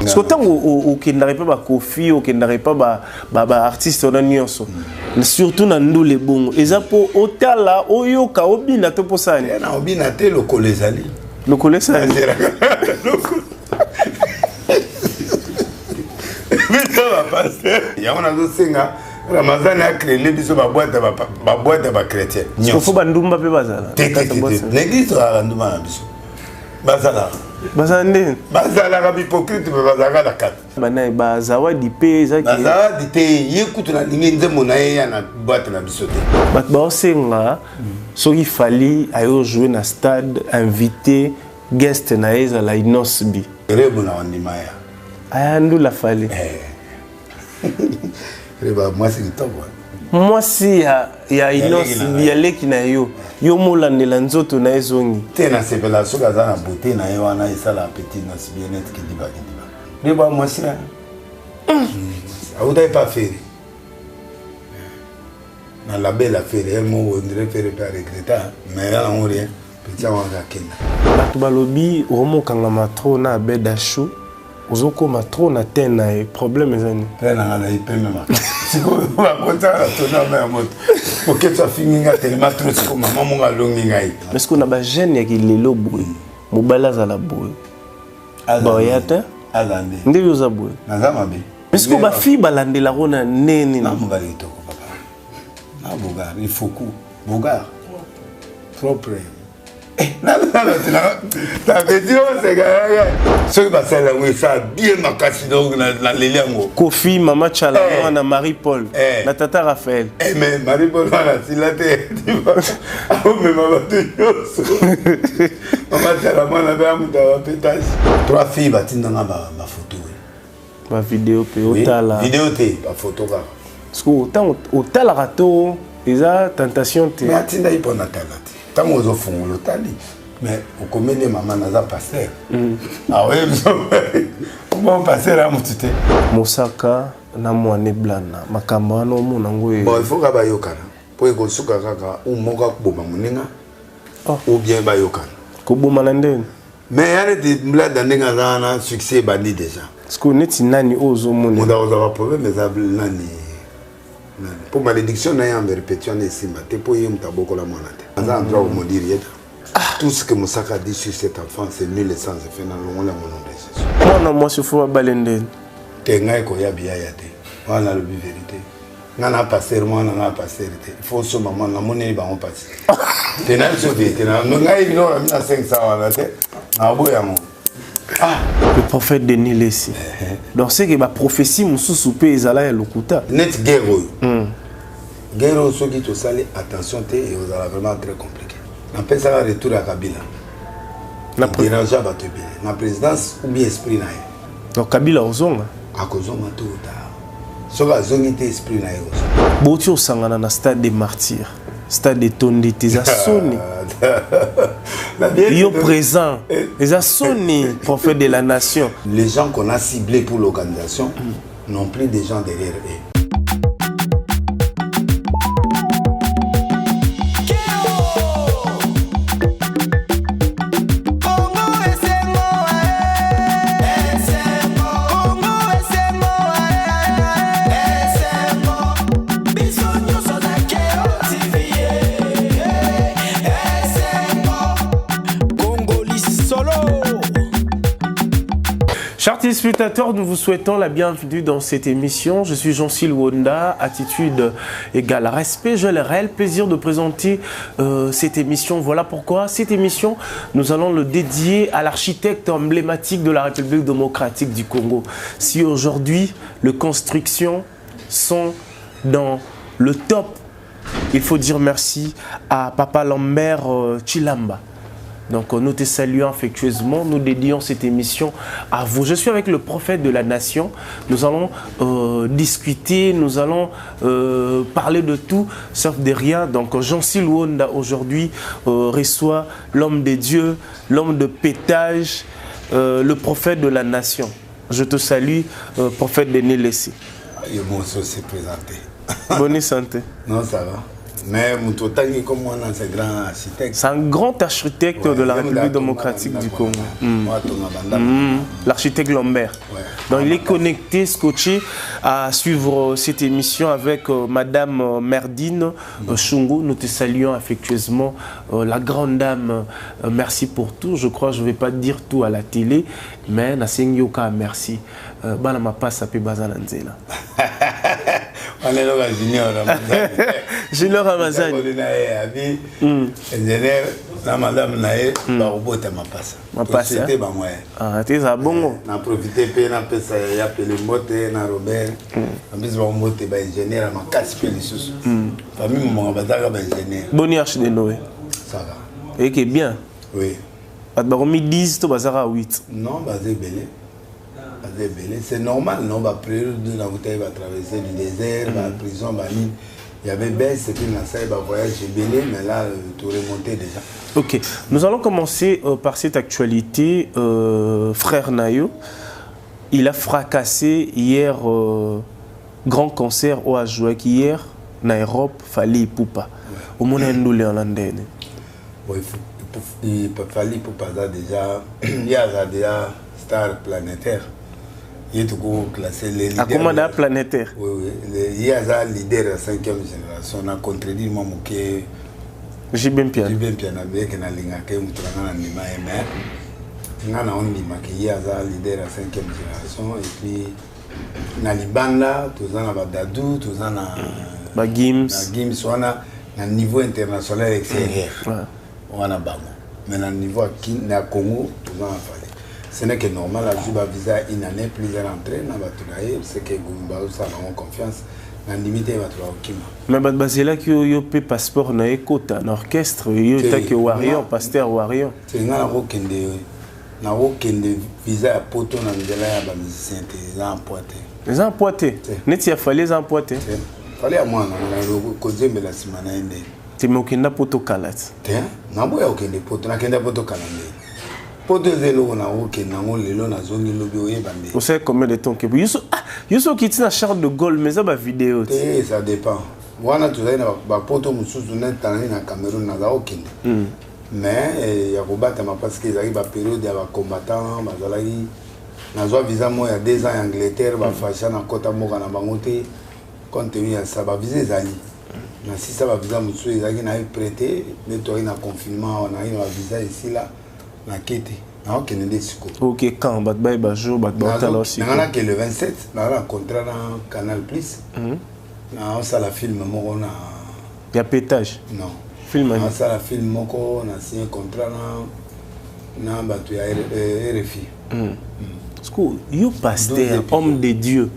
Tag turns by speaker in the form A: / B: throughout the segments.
A: Parce que ntango okendaka epa bakofi, okendaka epa baartiste wana nyonso, surtout na ndule bongo, eza mpo otala, oyoka, obina to mposani?
B: Na obina te, lokolo ezali.
A: Lokolo esali.
B: Biso bapasteur, yango nazosenga Ramazani acrele biso baboite ya bachrétien.
A: Nyonso bandumba mpe bazala.
B: Te, na église tozalaka bandumba na biso, bazalaka.
A: Bazala ndeni?
B: Bazalaka bahypocrite, mpe bazalaka na kati.
A: Bana bazawadi mpe ezaki.
B: Bazawadi te, ye kutu nalingi nzembo na ye ya na boite na biso te.
A: Bato baosenga soki Fally ayo jouer na stade, invité guest na ye ezala Innoss'B.
B: Rebo na wandima ya.
A: Aya ndula Fally.
B: Reba mwasi kitoko.
A: Mwasi ya Innoss'B, ya leki na yo, yo molandela nzoto na ye ezongi.
B: Te, nasepela soki aza na beauté na ye wana, esala petit Innoss'B neti kidiba kidiba. Reba mwasi na awutaki pa Ferre na label affaire ye moko, ondire Ferre mpe aregreta, mais ya nango rien, petit yango akakenda.
A: Bato balobi omokangama trop na Abed Achour, ozokóma trop na te na ye, problème eza nini?
B: Mpe nanga na ye pembe makasi. Sikoyo bakotaka na tonama ya moto, moketo afingi nga telema trop. Sikoyo mama mongo alongi ngai.
A: Mais sikoyo na bajeune ya kilelo boye, mobali azala boye, baoya te.
B: Aza nde.
A: Ndenge oza boye.
B: Naza mabe.
A: Mais sikoyo bafille balandelako na nini?
B: Na mobali kitoko papa, na bogar ifoku, bogar propre. Tapeti oseka soki basali yango esala bien makasi, donc naleli yango.
A: Kofi, mama Chala mwana Marie Paul na tata Raphaël.
B: Mais Marie Paul wana asila te, aomema bato nyonso. Mama Chala mwana mpe amuta bapetasi. Trois filles batindanga bafoto.
A: Bavideo mpe otala?
B: Video te, bafoto kaka.
A: Parce que ntango otalaka to eza tentation te?
B: Mais atindaki mpo natala te. Ntango ozofungola otali, mais okomeli mama naza pasteur, aoyebi bon pasteur ya motu te.
A: Mosaka na mwana eblana, makambo wana omona yango?
B: Bon, il faut ka bayokana, mpo ekosuka kaka u moko akoboma moninga ou bien bayokana.
A: Koboma na ndeni?
B: Mais ya neti mblada ndenge aza wana, succès ebandi déjà.
A: Parce que neti nani oyo ozomona?
B: Moto akozwa baproblème eza nani nani, mpo malédiction na ye en perpétuité wana esimba te, mpo ye moto abokola mwana te, aza en droit komodire ye te. Tout ce que Mosaka dit sur cet enfant, c'est nul et sans effet. Na longola yango nom de Jésus.
A: Mwana mwasi fo babale ndeni?
B: Te, ngai koya biyaya te, wana nalobi vérité. Nga na pasteur, mwana nga pasteur te, il faut osomba mwana. Namoneli bango mpasi te, na biso vérité na ngai biloko na bino na 500 wana te, naboya yango.
A: Ah. Le prophète Denis Lessi, donc c'est que baprophétie mosusu mpe ezala ya lokuta.
B: Neti guerre oyo, guerre oyo soki tosali attention te, ekozala vraiment très compliqué. Napesaka retour ya Kabila
A: na
B: dérange bato ebele na présidence ou bien esprit na ye.
A: Donc Kabila ozonga?
B: Akozonga tôt ou tard. Soki azongi te, esprit na ye kozonga.
A: Boti osangana na stade des Martyrs, stade etondi te, eza soni. Yo présent, eza soni, prophète de la nation.
B: Les gens qu'on a ciblés pour l'organisation n'ont plus de gens derrière eux.
A: Chers téléspectateurs, nous vous souhaitons la bienvenue dans cette émission. Je suis Jean-Cyl Wonda, attitude égale respect. J'ai le réel plaisir de présenter cette émission. Voilà pourquoi cette émission, nous allons le dédier à l'architecte emblématique de la République démocratique du Congo. Si aujourd'hui, les constructions sont dans le top, il faut dire merci à Papa Lambert Chilamba. Donc nous te saluons affectueusement, nous dédions cette émission à vous. Je suis avec le prophète de la nation, nous allons discuter, nous allons parler de tout sauf de rien. Donc Jean-Cyl Wonda aujourd'hui reçoit l'homme de Dieu, l'homme de pétage, le prophète de la nation. Je te salue, prophète Denis Lessi.
B: Et bon, ça s'est présenté.
A: Bonne santé.
B: Non, ça va. Mais moto otangi comme wana, c'est grand architecte.
A: C'est un grand architecte de la République démocratique du Congo. L'architecte Lambert.
B: Ouais.
A: Donc il est connecté, scotché à suivre cette émission avec Madame Merdine Chungu. Nous te saluons affectueusement, la grande dame. Merci pour tout. Je crois que je ne vais pas dire tout à la télé, mais nasengi yo ka merci. Bana mapasa pe baza na nzela.
B: Wana eloko ya Junior Ramazani.
A: Junior Ramazani.
B: Na ye abi ingénieur na madame na ye bakobota mapasa.
A: Mapasa.
B: Tosete bango ye.
A: Ah, te eza bongo.
B: Na profite mpe napesa ya pele mbote na Robert. Napesi bango mbote, baingénieur ya makasi mpe lisusu. Famille momonga bazalaka baingénieur.
A: Boni Arche de Noé?
B: Ça va.
A: Eke bien.
B: Oui.
A: Bato bakomi 10 to bazaka 8?
B: Non, baza ebele. Baza ebele. C'est normal, non? Bapériode nakutaki batraverse du désert, baprison, banini. Il y avait baisse et puis nasali bavoyage ebele, mais là tout remonté déjà.
A: Ok, nous allons commencer par cette actualité. Frère Nayo, il a fracassé hier grand concert au Ajouek hier na Europe, Fally Ipupa. Au monde ndule en ndene.
B: Bon, il faut, Fally Ipupa aza déjà, il a déjà star planétaire. Il est tout classé les leaders.
A: Akoma da planétaire.
B: Oui. Il a leader de la cinquième génération. On a contredit moi moke.
A: JB Mpiana.
B: JB Mpiana bien que na lingaka ye mutu na nga na ndima ye, mais nga na ondimaka ye aza leader ya cinquième génération. Et puis na libanda toza na badadu, toza na
A: ba Gims.
B: Na Gims wana na niveau international extérieur. Wana bango. Mais na niveau ya Kin, na Congo toza na Fally. Ce n'est que normal, azwi bavisa une année, plusieurs entrées na bato na ye, c'est que bazosala bango confiance. Na ndimi te bato bakokima.
A: Mais bato bazelaki oyo mpe passeport na ye kota na orchestre yo
B: Te,
A: etaki warrior, pasteur warrior.
B: Te, nga nakokende visa ya poto na nzela ya bamusicien te, eza na poids te.
A: Eza na poids te?
B: Te.
A: Neti ya Fally eza na poids te?
B: Te. Fally ya mwana na kozembela nsima na ye nde.
A: Te, me okenda poto kala ti.
B: Te, naboya kokende poto, nakenda poto kala nde. Poto eza eloko nakokende yango lelo, nazongi lobi, oyeba nde.
A: Osali combien de temps ke yo so okiti na Charles de Gaulle, mais eza bavideo ti.
B: Te, ça dépend. Wana tozali na bapoto mosusu neti tanani na Cameroun, naza kokende mais ya kobatama parce que ezalaki bapériode ya bacombattant bazalaki. Nazwa visa moko ya 2 ans ya Angleterre, bafasha na kota mboka na bango te. Compte tenu ya sa bavisa ezali na sisa, bavisa mosusu ezalaki na ye prêté nde toyaki na confinement awa, nayaki na bavisa esila, nake te, naokende nde sikoyo.
A: Ok, quand bato bayeba jour bato baotala osi?
B: Nanga nake le 27, naza na contrat na Canal Plus, naosala film moko na
A: Ya pétage?
B: Non.
A: Film ani?
B: Naosala film moko, na signé contrat na bato ya RFI.
A: Parce que yo pasteur,
B: 12 épisodes.
A: Homme de Dieu,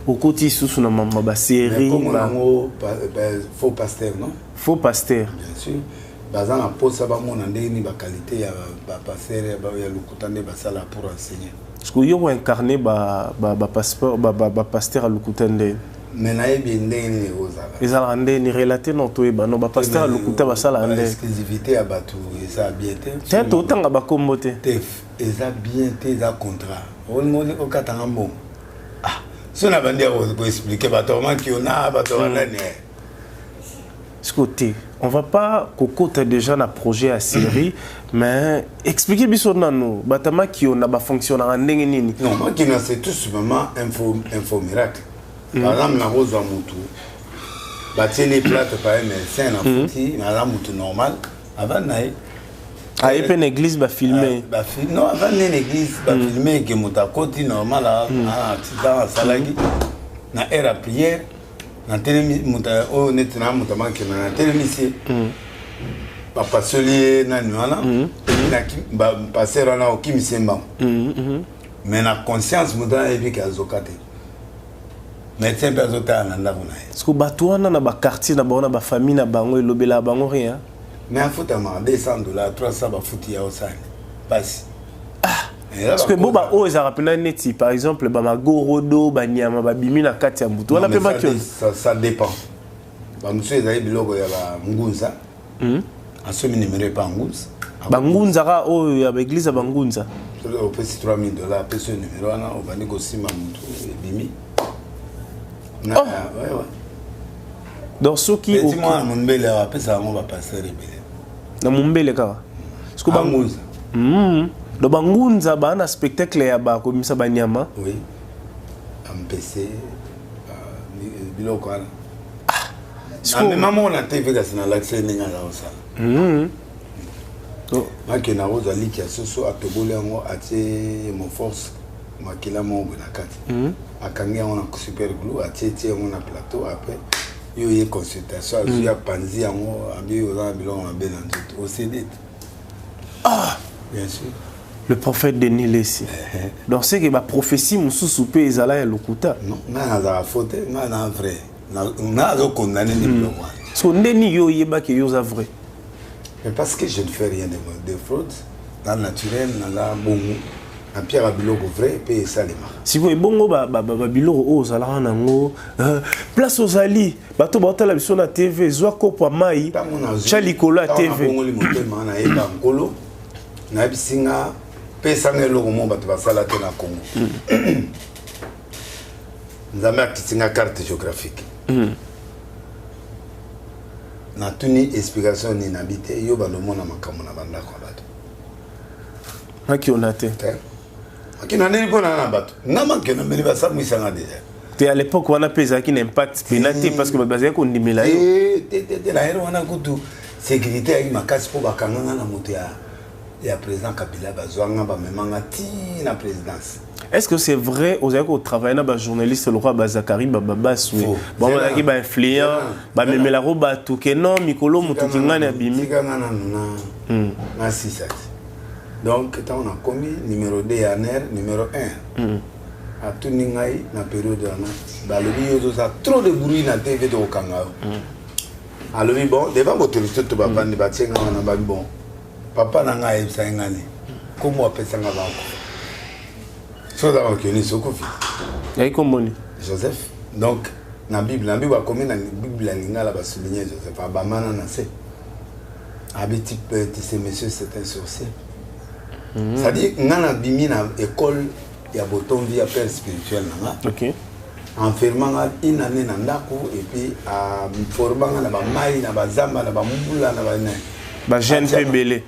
A: okoti lisusu na mama basérie.
B: Kombo nango faux pasteur, non?
A: Faux pasteur.
B: Bien sûr, baza na mposa bamona ndenge nini baqualité ya bapasteur ya lokuta nde basala pour enseigner.
A: Parce que yo koincarne bapasseport bapasteur ya lokuta nde.
B: Mais nayebi ndenge nini ekozala.
A: Ezalaka ndeni? Relate no toyeba no bapasteur ya lokuta basalaka nde.
B: Exclusivité ya bato eza bien te.
A: Te, totanga bakombo te.
B: Te, eza bien te, eza contrat. Olingi okatanga mbongo. Ah, so na bandi ya koexpliquer bato bamakiona bato banani.
A: Parce te, on va pas kokota déjà na projet ya série, mais expliquer biso nano bato ya makiona bafonctionnaka ndenge nini?
B: Non, makina, c'est tout simplement info miracle. Par exemple, nakozwa motu, batieli plate par un médecin na futi, naza motu normal avant na ye.
A: Aye mpe na église, bafilme?
B: Non, avant nde na église bafilme ke moto akoti normal, accident asalaki na heure ya prière, natelemi moto oyo neti na moto amakina, natelemisi ye, bapasoli ye nani wana, pasteur wana okimisi ye mbango, mais na conscience moto wana ayebi ke azoka te, médecin mpe azotala na ndako na ye.
A: Parce que bato wana na baquartier na bango, na bafamille na bango, elobelaka bango rien?
B: Mais afutamaka 200 $, 300, bafuti ya osani pasi.
A: Parce que bo baoyo ezalaka mpena neti par exemple bamagorodo, banyama babimi na kati ya motu wana mpe makiona?
B: Ça dépend. Bamosusu ezali biloko ya bangunza, asomi numéro epa ngunza.
A: Bangunzaka oyo ya baeglise ya bangunza?
B: Opesi 3000 $, apesi yo numéro wana, obandi kosimba motu, ebimi.
A: Donc soki
B: petit mwana mombele awa apesa yango bapasteur ebele.
A: Na mombele kaka siko
B: bangunza.
A: Donc bangunza baa na spectacle ya bakomisa banyama.
B: Oui, ampese biloko wana. Amema moko na TV, kasi nalakisa ye ndenge aza kosala. Makende akozwa liki ya soso, atoboli yango, atie moforce, makila moko boye na kati, akangi yango na super glue, atie tie yango na plateau. Après yo ye consultation, azwi, apanzi yango, abi oza na biloko mabe na nzoto, osede te.
A: Ah.
B: Bien sûr.
A: Le prophète Denis Lessi, donc c'est que baprophétie mosusu mpe ezala ya lokuta?
B: Non, ngai nazala faux te, ngai na vrai, ngai azokondane nde biloko wana.
A: So ndeni yo oyebaki yo oza vrai?
B: Mais parce que je ne fais rien de fraude, na naturel, naza bongo, napiaka biloko vrai mpe esalemaka.
A: Sikoyo ebongo babiloko oyo ozalaka nango, place ozali, bato baotala biso na TV, zwa kopo ya mai, tya likolo ya TV.
B: Nabongoli motema, nayeba Nkolo, nayebisi nga pesanga eloko moko bato basala te na Congo. Nzambe akiti nga carte géographique. Natuni explication nini, nabi te yo balomona makambo na bandako ya bato.
A: Makiona te.
B: Makina ndeni mpo na bato nga makena mbeli basambwisanga déjà.
A: Te, à l'époque wana mpe ezalaki na impact pena te, parce que bato bazalaki kondimela yo.
B: Te, te, te. Na ere wana kutu sécurité eyaki makasi, mpo bakanganga na moto ya président Kabila, bazwanga, bamemanga ti na présidence.
A: Est-ce que c'est vrai ozalaki kotravaille na bajournaliste lokola bazakari bababaswe, bango bazalaki bainfluent, bamemelako bato ke non, mikolo moto kingani abimi?
B: Tikanga nanu na sisa te. Donc ntango nakomi numéro 2 ya ANR, numéro 1 atuni ngai na période wana, balobi yo ozoza trop de bruit na TV, tokokanga yo. Alobi bon, devant autorité to bavandi, batie nga wana, babi bon, papa na ngai ayebisaki ngani kombo apesanga bango, so oza bakeni sokofi.
A: Yai komboni?
B: Joseph. Donc na Bible, na Bible bakomi, na Bible ya lingala basouligne Joseph abamana na se, abi type, ce monsieur c'est un sorcier. C'est-à-dire nga nabimi na école ya botonvi ya père spirituel na nga. Enferma nga une année na ndako et puis aforma nga na bamai, na bazamba, na bambula, na bane.
A: Bajeune mpe ebele,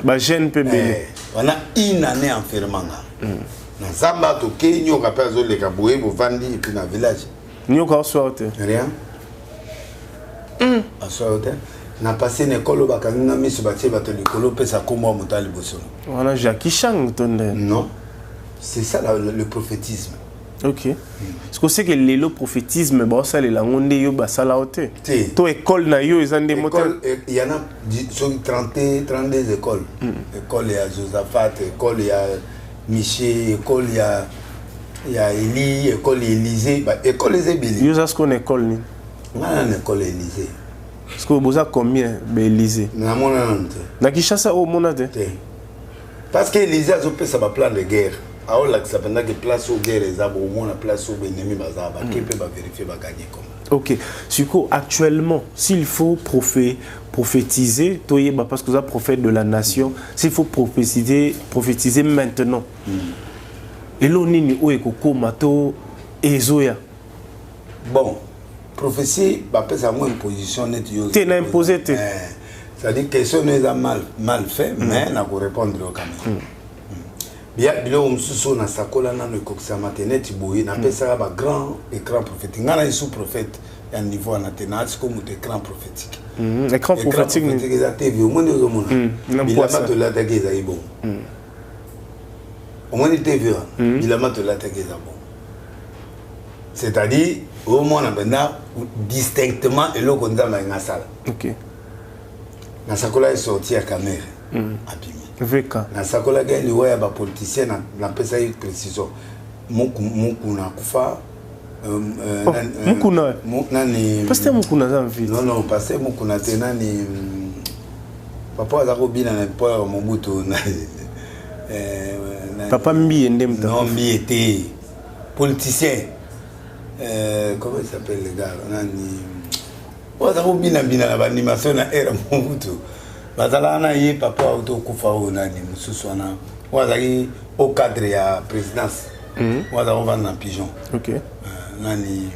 A: bajeune mpe ebele.
B: Wana une année enferma nga na zamba, tokei, nyoka mpe azoleka boye, bovandi, et puis na village.
A: Nyoka oswa te?
B: Rien, aswa te. Na passé na ekole oyo bakangi nga miso, batie bato likolo, opesa kombo ya moto ya liboso.
A: Wana Jackie Chang to nde?
B: Non, c'est ça le prophétisme.
A: Ok, parce que c'est que lelo prophétisme baosalela yango nde yo basala yo te?
B: Te.
A: To école na yo eza nde moto?
B: École, il y en a soki 30, 32 écoles. École ya Josaphat, école ya Miché, école ya Eli, école ya Élysée, ba école eza ebele.
A: Yo oza sikoyo na école nini?
B: Nga na école ya Élysée.
A: Parce que boza combien baélysée?
B: Namona nanu te.
A: Na Kinshasa oyo omona te?
B: Te, parce que Élysée azopesa baplan de guerre, aolakisa mpenza ke place oyo guerre eza, bomona place oyo baennemi baza, bake mpe baverifie, baganye comme.
A: Ok, sikoyo actuellement, s'il faut prophétiser, toyeba, parce que oza prophète de la nation, s'il faut prophétiser, prophétiser maintenant, elo nini oyo ekokóma to ezoya?
B: Bon, prophétie bapesa yango imposition neti yo.
A: Te, na imposé te.
B: Eh, c'est-à-dire question no eza mal fait, mais nakorépondre yo quand même. Bia biloko mosusu oyo nasakola nano ekokisama te, neti boye napesaka bagrand écran prophétique. Ngai na yesu prophète ya niveau wana te, naa sikoyo moto écran prophétique.
A: Écran prophétique nini?
B: Prophétique eza TV, omoni, ozomona
A: na
B: bilamba
A: mpwasa.
B: Tolataki ezali bongo, omoni TV wana, bilamba tolataki eza bongo, c'est-à-dire omona mpenza distinctement eloko Nzambe alingi asala. Nasakolaki sortie ya Kamerhe, abimi.
A: VK.
B: Nasakolaki liwa ya bapoliticien, napesaki précision, Mukuna akufa.
A: Oh,
B: nani,
A: Mukuna.
B: Nani?
A: Pasteur Mukuna aza mvite.
B: Non, non, pasteur Mukuna te. Nani, papa aza kobina na mpo ya Mobutu,
A: Papa Mbiye nde moto.
B: Non, Mbiye te, politicien, comment il s'appelle le gars, nani oyo aza kobinabina na baanimation na ere Mobutu, bazalaka na ye, papa auti okufa oyo, nani mosusu wana oyo azalaki au cadre ya présidence, oyo aza kovanda na pigeon. Nani?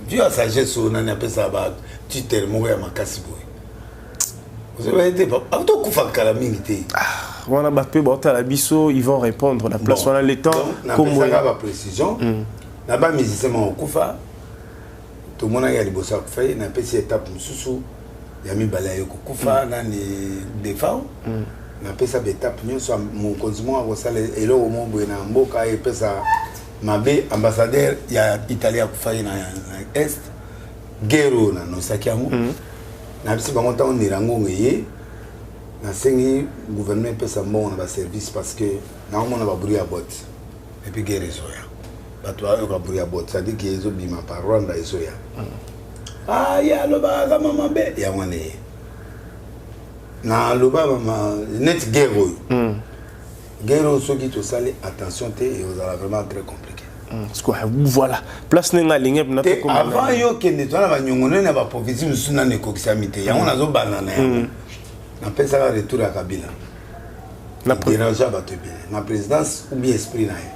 B: Vieux ya sagesse oyo nani apesaka ba titre moko ya makasi boye. Ozoba ete papa tokufa kala mingi te.
A: Ah, wana bato mpe baotala biso, ils vont répondre na place wana le temps.
B: Napesaka ba précision na ba musicien moko kufa, tomonaki ya liboso akufa, ye napesi étape mosusu ya mibale aye kokufa nani Defao. Napesa baétape nyonso. Mokonzi moko akosala eloko moko boye na mboka, epesa mabe. Ambassadeur ya Italie akufaki na Est, guerre oyo nanosaki yango. Nayebisi bango ntango Nirangongo eye, nasengi gouvernement epesa mbongo na baservice parce que naomona babruit ya botte et puis guerre ezoya. Bato bayoka bruit ya botte, c'est-à-dire ke ezobima par Rwanda, ezoya. Ah, ye alobaka kama mabe yango wana, ye naloba mama neti guerre oyo. Guerre oyo, soki tosali attention te, ekozala vraiment très compliqué.
A: Voilà place ndenge alingi
B: mpena. Te, avant yo kende, toza na banyongo nene na baprophétie mosusu nano ekokisami te. Yango nazobanda na yango. Napesaka retour ya Kabila, dérange bato ebele na présidence ou bien esprit na ye.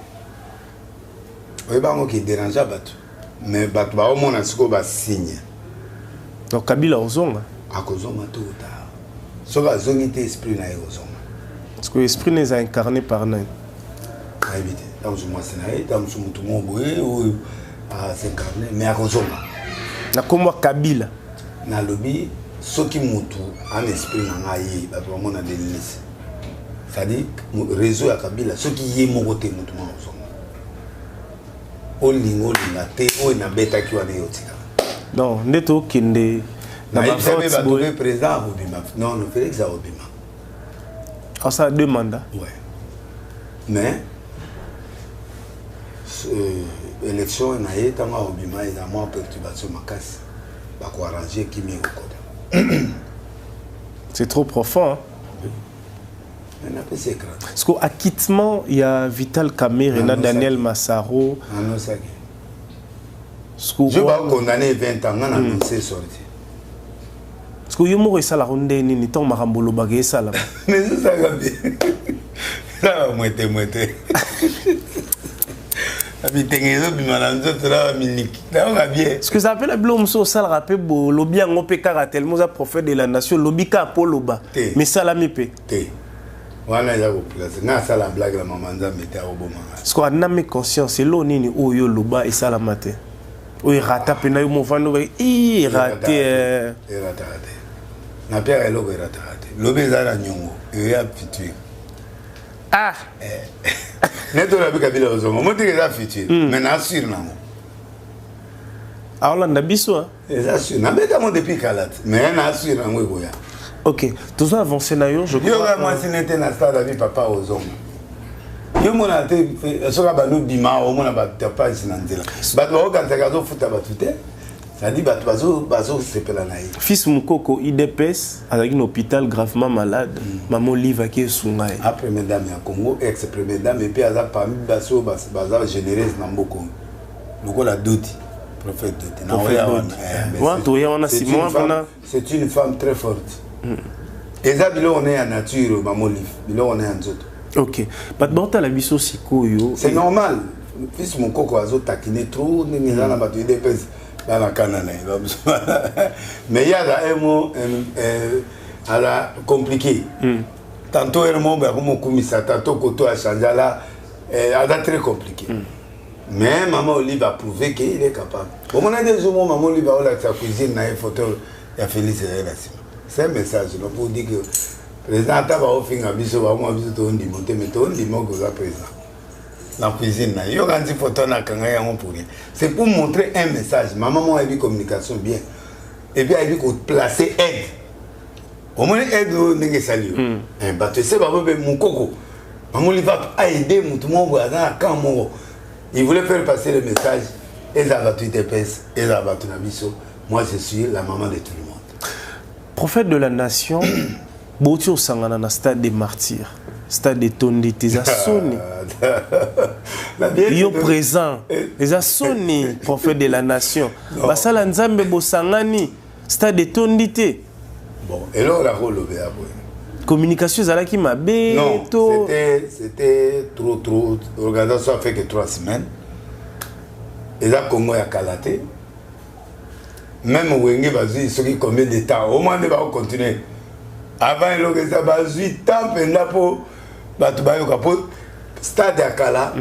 B: Oyeba yango ke dérange bato, mais bato baomona sikoyo basigne.
A: Donc Kabila ozonga?
B: Akozonga tôt ou tard. Soki azongi te, esprit na ye kozonga.
A: Parce que esprit na eza incarné par nani?
B: Nayebi te. Ntango mosusu mwasi na ye, ntango mosusu motu moko boye oyo as'incarne, mais akozonga.
A: Na kombo ya Kabila?
B: Nalobi soki motu ana esprit na ngai ye, bato bamona delilisi, c'est-à-dire réseau ya Kabila. Soki ye moko te, motu moko akozonga. Olinga olinga te, oyo nabetaki wana, ye otikala.
A: Non, nde tokende.
B: Na nayebisa bato mpe président akobima. Non, non, Félix akobima.
A: Asala deux mandats?
B: Ouais, mais élection na ye, ntango akobima, eza mwa perturbation makasi. Bakoarrange, kimi ekokota.
A: C'est trop profond, hein?
B: Mais napesi écran.
A: Parce que acquittement ya Vital Kamerhe na Daniel Massaro.
B: Nanosaki je bakondamne 20 ans, nga na annonce sorti.
A: Parce que yo moko esalaka nde nini ntango makambo olobaka esalama?
B: Mais esalaka bien, esalaka mwete mwete, bitenge ezobima na nzoto na baminiki, nayoka bien.
A: Parce que eza mpe na biloko mosusu osalaka mpe, olobi yango mpe kaka tellement oza prophète de la nation, olobi kaka mpo oloba, mais esalami mpe.
B: Te, wana eza koplace. Nga asala blague na mama Nzambe te, akobomanga.
A: Parce que aname conscience, elo nini oyo oloba esalama te, oyo erata mpena, yo movandi oba erate?
B: Erataka te. Na piaka eloko erataka te. Lobi eza na niongo, eya futur.
A: Ah.
B: Neti olobi Kabila ozonga, motika eza futur, mais na assure nango.
A: Aolanda biso.
B: Eza sûr, nabetango depuis kala te, mais na assure nango, ekoya.
A: Ok, tozo avance na yo, je
B: crois. Yoka mwasi nete na stade abi papa ozonga. Yo mona te, soki abandi obima, omona batapage na nzela, bato bakokanisaka azofuta bato te, c'est-à-dire bato bazosepela na ye.
A: Fils Mokoko, UDPS, azalaki na hôpital, gravement malade. Mama Olive aki esunga ye.
B: A première dame ya Congo, ex première dame, et puis aza parmi basi oyo baza généreuse na mboka oyo, lokola Dodi, prophète Dodi.
A: Wana toya wana nsima wana.
B: C'est une femme très forte. Eza biloko ne ya nature, mama Olive, biloko ne ya nzoto.
A: Ok, bato baotala biso sikoyo.
B: C'est normal, fils Mokoko azotakine trop ndenge eza na bato UDPS bana kana na ye, mais ye aza un mot, aza compliqué. Tantôt ere moko boye akomokumisa, tantôt koto achange, ala aza très compliqué. Mais mama Olive a prouvé qu'il est capable. Omona te jour mama Olive aolakisa cuisine na ye, photo ya Félix ezali na nsima. C'est un message, non, pour dire que président, ata baofinga biso, baomwa biso, toondima te, mais toondima oke oza président na cuisine na ye. Yoka nti photo nakanga yango pour rien, c'est pour montrer un message. Mama moko ayebi communication bien et puis ayebi koplacer aide. Omoni aide oyo ndenge esali yo, bato ese bango mpe Mokoko, mama Olive a aidé motu moko boye aza na camp moko. Il voulait faire passer le message, ezala bato UDPS, ezala bato na biso, moi je suis la maman de tout le monde.
A: Prophète de la nation, bouti osangana na stade des Martyrs, stade etondi te, eza soni. Yo présent, eza soni. Prophète de la nation, basala Nzambe, bosangani, stade etondi te.
B: Bon, eloko nakolobela boye.
A: Communication ezalaki mabe?
B: Non, to c'était trop trop. Organisation a fait que 3 semaines. Eza Congo ya kala te. Même Wenge bazwi soki combien de temps, au moins nde bakocontinue avant eloko eza, bazwi temps mpenza mpo bato bayoka, mpo stade ya kala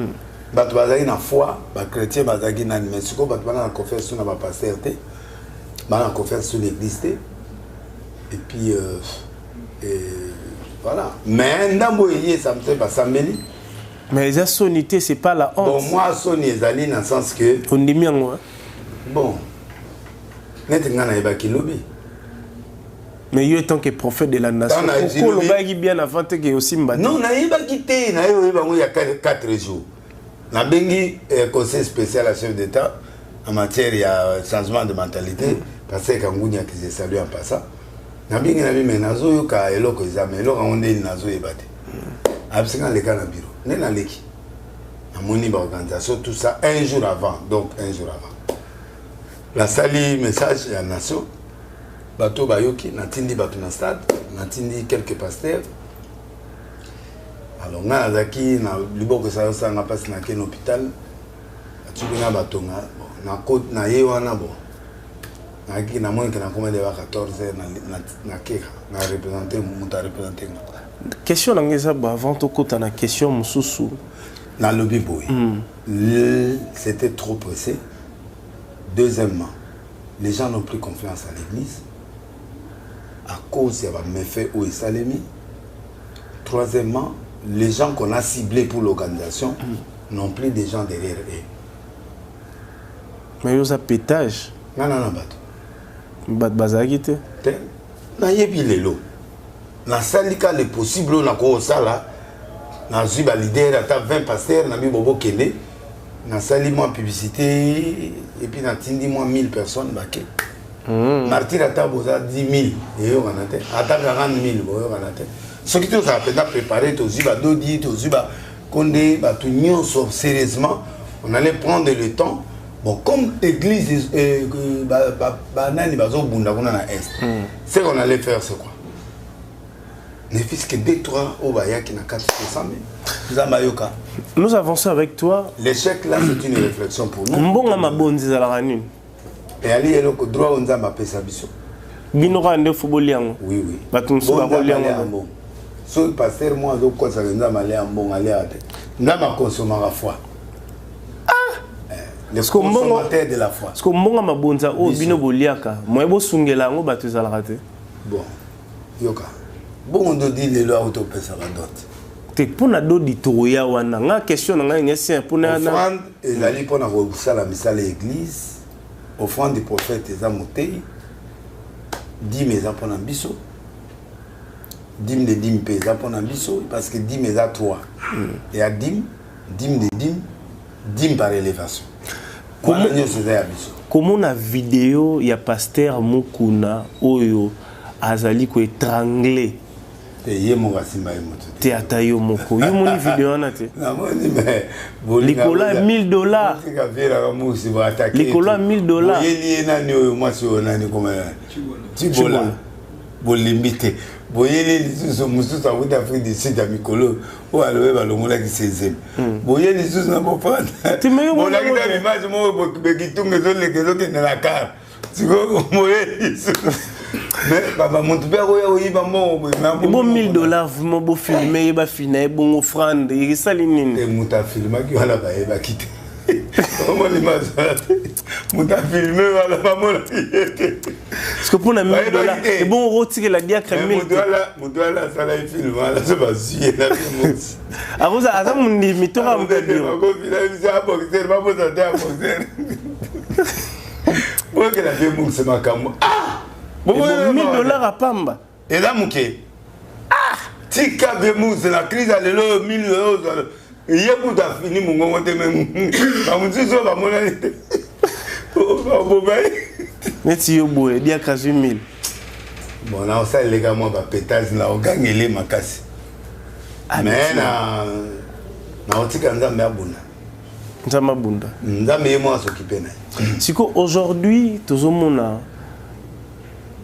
B: bato bazalaki na foi, bachrétien bazalaki nani. Mais sikoyo bato bana na confiance sur na bapasteur te, bana na confiance sur l'église te. Et puis et voilà, mais ndambo eye samte basambeli.
A: Mais eza soni te? C'est pas la honte?
B: Bon, moi, soni ezali na sens que
A: Ondimi yango, hein?
B: Bon, neti ngai nayebaki lobi.
A: Mais yo, tant que prophète de la nation, pourquoi olobaki bien avant te ke osimba te?
B: Non, nayebaki te. Naye oyeba yango ya 4 jours. Nabengi conseil spécial à chef d'état en matière ya changement de mentalité, pasteur Kanguni akise, salut en passant. Nabengi na bi me nazoyoka eloko eza, me eloko yango ndeni nazoyeba te. Abisinga leka na bureau. Nde naleki, namoni baorganisation, tout ça, un jour avant. Donc un jour avant, nasali message ya nation, bato bayoki, natindi bato na stade, natindi quelques pasteurs. Alors ngai nazalaki na liboko esala osanga mpasi, nake na hôpital, batuki nga batonga. Bon, na ye wana, bon, nayaki, namoni ke nakoma deba 14 heures, nakeka na représente moto areprésente nga.
A: Question na ngai eza bo, avant tokota na question mosusu.
B: Nalobi boye, c'était trop pressé. Deuxièmement, les gens n'ont plus confiance à l'église à cause ya baméfait oyo esalemi. Troisièmement, les gens qu'on a ciblés pour l'organisation n'ont plus de gens derrière eux.
A: Mais yo oza pétage.
B: Nga na na bato.
A: Bato bazalaki te.
B: Te, nayebi lelo nasali ka le possible oyo nakosala. Nazwi baleader, ata 20 pasteur na bibo, bokende. Nasali mwa publicité et puis natindi mwa 1000 personnes bake. Martyr, ata boza 10 000, eyokana te. Ata 40 000, boyokana te. Soki tozala mpenza préparé, tozwi badodi, tozwi bakonde, bato nyonso sérieusement, on allait prendre le temps. Bon, comme église banani bazobunda kuna na est, ce qu'on allait faire, c'est quoi? Ne fût que deux, trois oyo bayaki na kati, tosambi, Nzambe ayoka.
A: Nous avançons avec toi.
B: L'échec là, c'est une réflexion pour nous.
A: Mbongo mabonzi ezalaka nini?
B: Eyali eloko, droit oyo Nzambe apesa biso.
A: Bino kaka nde fo bolia yango?
B: Oui.
A: Bato mosusu bakolia yango?
B: Soki pasteur mo azokosaka, Nzambe alia mbongo aliaka te. Nzambe akonsomaka foi. Le consommateur de la foi.
A: Parce que mbongo mabonza oyo bino boliaka, moye bosungela yango bato ezalaka te?
B: Bon, yoka, bongo ndodi lelo auti opesa badot.
A: Te, mpona dodi tokoya wana. Nga question na ngai ngesi
B: mpona Offrande ezali mpona kosala misala ya église. Offrande du prophète eza motei, dîme eza mpona biso, dîme de dîme mpe eza mpona biso, parce que dîme eza 3: eya dîme, dîme de dîme, dîme par élévation. Wana nyonso eza ya biso.
A: Komona video ya pasteur Mukuna oyo azali koétrangle.
B: Te, ye moko asimba ye moto.
A: Te, ata yo moko, yo moni video wana te?
B: Namoni, mais
A: Likolo ya 1000 $.
B: Musi baatake.
A: Likolo ya 1000 $.
B: Boyeli ye nani oyo, mwasi oyo nani, koma Tibola, bolembi te. Boyeli lisusu mosusu awuti Afrique du Sud ya mikolo oyo, alobe balongolaki sezeme. Boye lisusu na bofanda, bolakisa image moko bekitunga ezoleka, ezokende na kar. Sikoyo boye lisusu, mais baba motu mpe akoya koyiba mbongo.
A: Bo 1000 $ vraiment, bofilme ye, bafina ye bongo, offrande esali nini?
B: Moto afilmaki wana bayebaki te. Omoni mazala te, moto afilme wana bamonaki ye te.
A: Parce que mpona 1000 $ ebongo okotikela diacre 1000?
B: Moto wana asalaki film wana, so bazwi ye na mosi.
A: Aza mondimi to kaka moto
B: abiro? Biso aboxer, babosa te aboxer. Bokela mpe mokise makambo.
A: 1000 $ apamba.
B: Eza moke, tika mpe mokise na crise ya lelo oyo. 1000 oyo ye kutu afini mongongo te, me bamosusu oyo bamonani te, babobai.
A: Neti yo boye, diacre azwi 1000.
B: Bon, na osaleleka mwa bapétage na ogangele makasi, mais na naotika Nzambe abunda.
A: Nzambe abunda.
B: Nzambe ye moko asokipe na ye.
A: Siko aujourd'hui tozomona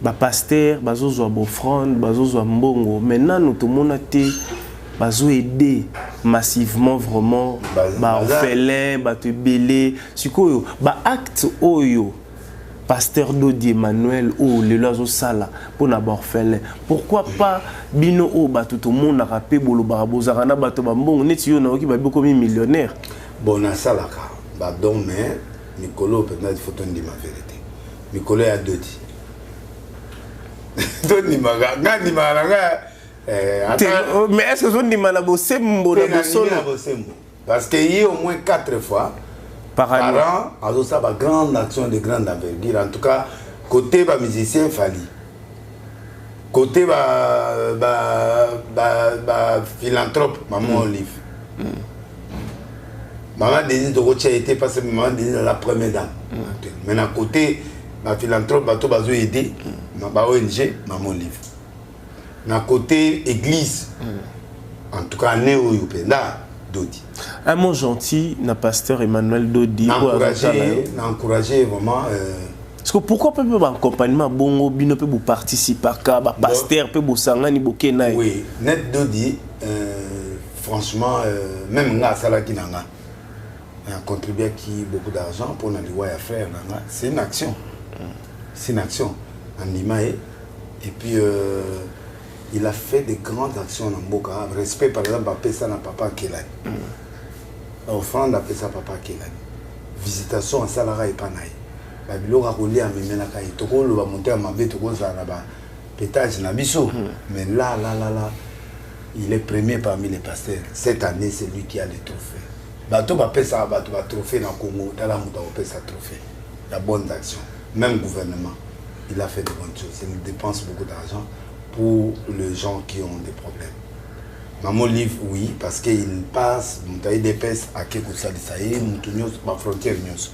A: bapasteur bazozwa baoffrande, bazozwa mbongo, mais nanu tomona te bazoaider massivement vraiment baorphelin, bato ebele. Sikoyo baacte oyo Pasteur Dodi Emmanuel oyo lelo azosala mpo na baorphelin, pourquoi pas bino oyo bato tomonaka mpe bolobaka bozalaka na bato bambongo neti yo? Nayoki babi okomi millionnaire.
B: Bon, nasalaka badon, mais mikolo mpenza il faut tondima vérité. Mikolo ya Dodi, tondimaka, nga ndimaka na nga.
A: Oh, mais est ce que ozondima na bosembo, na bosolo?
B: Na bosembo, parce que ye au moins quatre fois par année, par an, azosala bagrande action de grande envergure. En tout cas, côté bamusicien Fally, côté ba philanthrope, Maman Olive, Mama Denise, tokotia ye te parce que Mama Denise aza première dame. Mais na côté baphilanthrope, bato bazo aider, ba ONG, Mama Olive. Na côté église, en tout cas année oyo mpenza, Dodi.
A: Un mot gentil na pasteur Emmanuel Dodi.
B: Na encouragé vraiment.
A: Parce que pourquoi mpe baaccompagnement bongo, bino mpe boparticipaka, bapasteur mpe bosangani, boke na ye?
B: Oui, net Dodi, franchement, même nga asalaki na nga, contribuaki beaucoup d'argent pour na liwa ya frère na nga. C'est une action, c'est une action, andima ye. Et puis il a fait de grandes actions na mboka. Respect, par exemple, apesa na papa Kelani, offrande apesa papa Kelani, visitation asalaka epa na ye, babiloko akolia amemelaka ye. Tokoloba motema mabe, tokozala na bapétage na biso, mais là là là là, il est premier parmi les pasteurs. Cette année, c'est lui qui a le trophée. Bato bapesaka bato batrophée na Congo, tala moto akopesa trophée ya bonnes actions. Même gouvernement, il a fait de bonnes choses. Il dépense beaucoup d'argent pour les gens qui ont des problèmes. Maman Olive, oui, parce qu'il passe moto ya UDPS ake kosalisa ye, moto nyonso, bafrontière nyonso.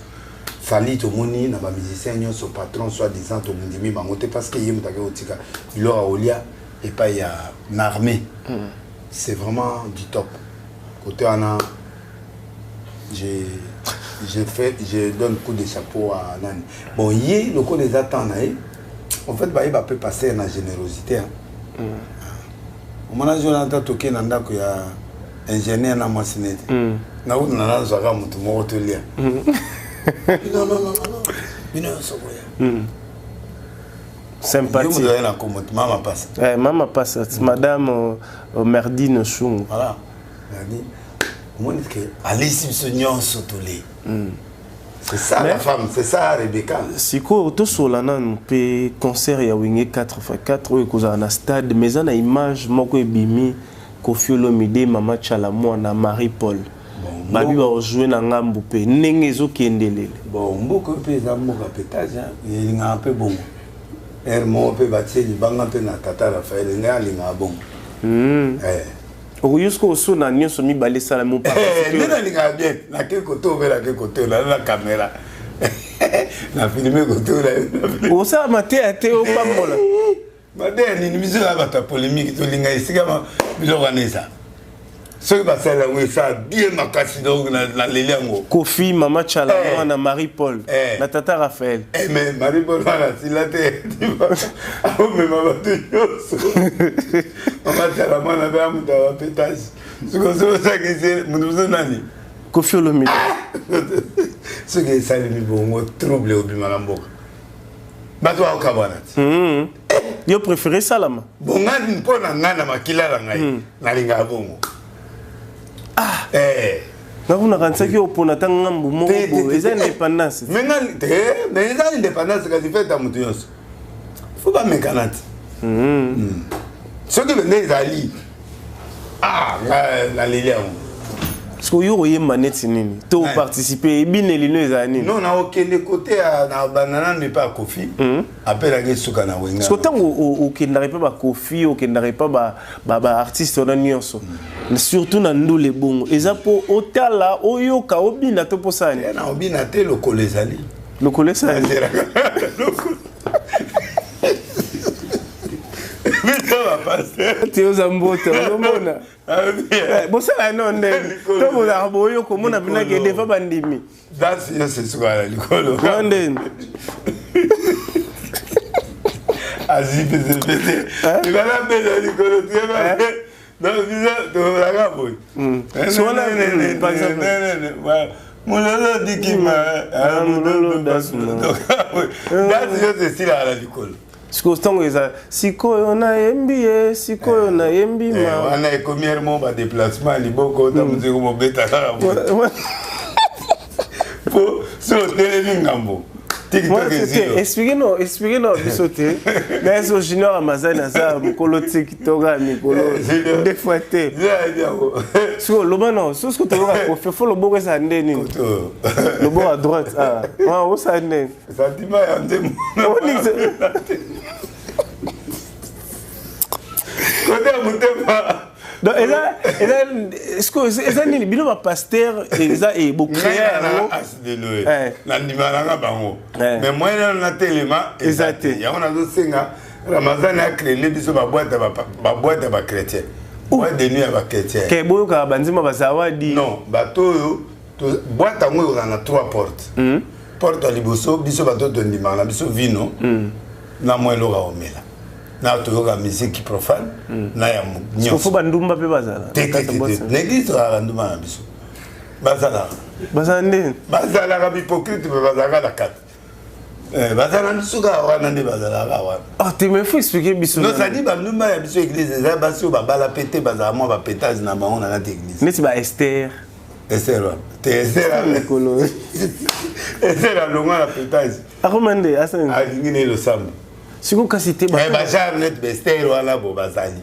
B: Fally, tomoni na bamusicien nyonso, patron soi disant, tomondimi bango te parce que ye moto ake kotika biloko akolia epai ya na armée. C'est vraiment du top. Côté wana, j'ai fait, je donne coup de chapeau à nani. Bon, ye lokola eza temps na ye, en fait bayeba mpe passer na générosité, hein. Omona jonathan, toke na ndako ya ingénieur na mwasi nete nakuti na nazwaka motu moko tolia. Non, non, non, non, bino nyonso boya.
A: Sympathie.
B: Yo na kombo Mama Pasa.
A: Eh, Mama Pasa, madame Merdine Shungu.
B: Voilà, Merdine, omoni ke alisi biso nyonso tole. C'est ça. Mais, la femme, c'est ça Rebecca.
A: Sikoyo tosola nanu mpe concert ya Wenge 4x4 oyo ekozala na stade, mais eza na image moko ebimi, Koffi Olomide, Mama Tshala Mwana, Marie Paul, babi bakojoue na ngambu mpe ndenge ezokendelele.
B: Bon, mboka mpe eza mboka pétage, elingaka mpe bongo. Ere moko mpe batie libanga mpe na tata Raphaël, ngai alingaka bongo.
A: Okoki soki osona nyonso mibale esalami.
B: Nde nalingaka bien, nake kote oyo mpe nake kote oyo, na caméra na filme kote
A: oyo. Osala mateya te, opambola?
B: Mateya nini? Biso na bato ya polémique, tolinga esika biloko wana eza. Soki basala yango, esala bien makasi. Donc naleli yango.
A: Koffi, Mama Tshala Mwana, Marie Paul na tata Raphaël.
B: Mais Marie Paul wana asila te, aomema bato nyonso. Mama Tshala Mwana mpe amuta bapétage. Soki osakisi moto mosusu nani?
A: Koffi Olomide.
B: Soki esalemi bongo, trouble obima na mboka, bato bakokabwana ti.
A: Yo préféré esalama?
B: Bon, ngai, mpo na ngai, na makila na ngai, nalingaka bongo.
A: Ah, nakuna kanisaki opona ata ngambu moko boye. Eza indépendance.
B: Mais eza indépendance, kasi feta moto nyonso fo bamekana ti. Soki bende ezali, naleli yango.
A: Parce que oyo koyemba neti nini to participe, ebineli no ezala nini?
B: Non, naokende kote na banda nanu epa ya Koffi, apelaki esuka na Wenga.
A: Parce que ntango okendaka epa baKoffi, okendaka epa baartiste wana nyonso, surtout na ndule bongo, eza mpo otala, oyoka, obina to mposala nini?
B: Na obina te, lokolo ezali.
A: Lokolo esali.
B: Lokolo biso bapasteur.
A: Ti oza mbota, ozomona bosala no ndenge to bozalaka boyo komona mpinake defa bandimi.
B: Danse nyonso esukaka na likolo.
A: Wana ndeni?
B: Azwi pesepese libala mbeza likolo. Donc biso tozalaka boye.
A: So wana, par exemple.
B: Mololo dikima
A: mololo dasma.
B: Dasi nyonso esilaka na likolo.
A: Sikoyo ntango eza sikoyo nayembi ye, sikoyo nayembi ma
B: wana ekomi ere moko badéplacement ya liboko, ta mosu ekomobeta kaka po so otelemi ngambo. TikTok ezilo.
A: Explique no, explique no biso te. Mais so Junior Amazon aza mokolo TikTok ya mikolo deux fois te. Sikoyo loba no, so soki toyoka Kofi, fo loboko ezala nde nini? Loboko à droite, ah ah, osala nde
B: sentiment ya nzembo kote ya motema.
A: Donc eza eza nini? Bino bapasteur, eza bocréer yango?
B: Asidelo nandima nanga bango, mais moyen nano natelema
A: eza te.
B: Yango nazosenga Ramazan acréele biso baboîte ya bachrétien, boîte de nuit ya bachrétien.
A: Ke boyokaka banzembo bazawadi?
B: Non, bato oyo, boîte yango ekozala na trois portes. Porte ya liboso, biso bato tondimaka na biso vino na mwa eloko ya komela, na toyoka musique profane na ya
A: nyonso. Bandumba mpe bazala?
B: Te, te, te, na église tozalaka bandumba na biso, bazalaka.
A: Bazala ndeni?
B: Bazalaka bahypocrite, mpe bazalaka na kati. Bazala biso kaka wana nde bazalaka wana.
A: Ah te, mais faut expliquer biso.
B: Non, c'est-à-dire bandumba ya biso église eza basi oyo babala pe te, bazala mwa bapétage na bango na kati église.
A: Neti ba Ester?
B: Ester wana te, Ester
A: mikolo.
B: Ester alongwa na pétage.
A: Akoma nde asani?
B: Alingi ne losambo.
A: Sikoyo kasi te.
B: Bagenre neti baester wana bo bazali.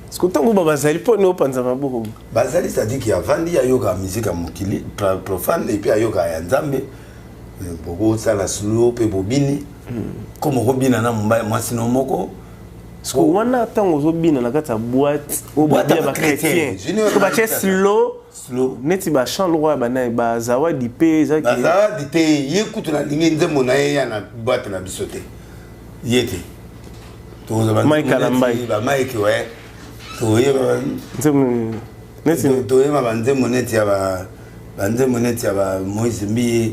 A: Siko ntango ba bazali, mpo ne opanza maboko?
B: Bazali, c'est-à-dire ke avandi, ayoka musique ya mokili profane et puis ayoka ya Nzambe. Bokosala slow mpe bobini comme okobina na mobali, mwasi no moko.
A: Siko wana ntango ozobina na kati ya boîte oyo
B: ya
A: bachrétien, siko batie slow.
B: Slow.
A: Neti bachant lokwa ya banani, bazawadi mpe eza?
B: Bazawadi te, ye kutu nalingi nzembo na ye ya na boîte na biso te, ye te.
A: Mike Alambai.
B: Bamike, we toyeba.
A: Nzembo neti?
B: Toyeba banzembo neti ya banzembo neti ya ba Moïse Mbiye,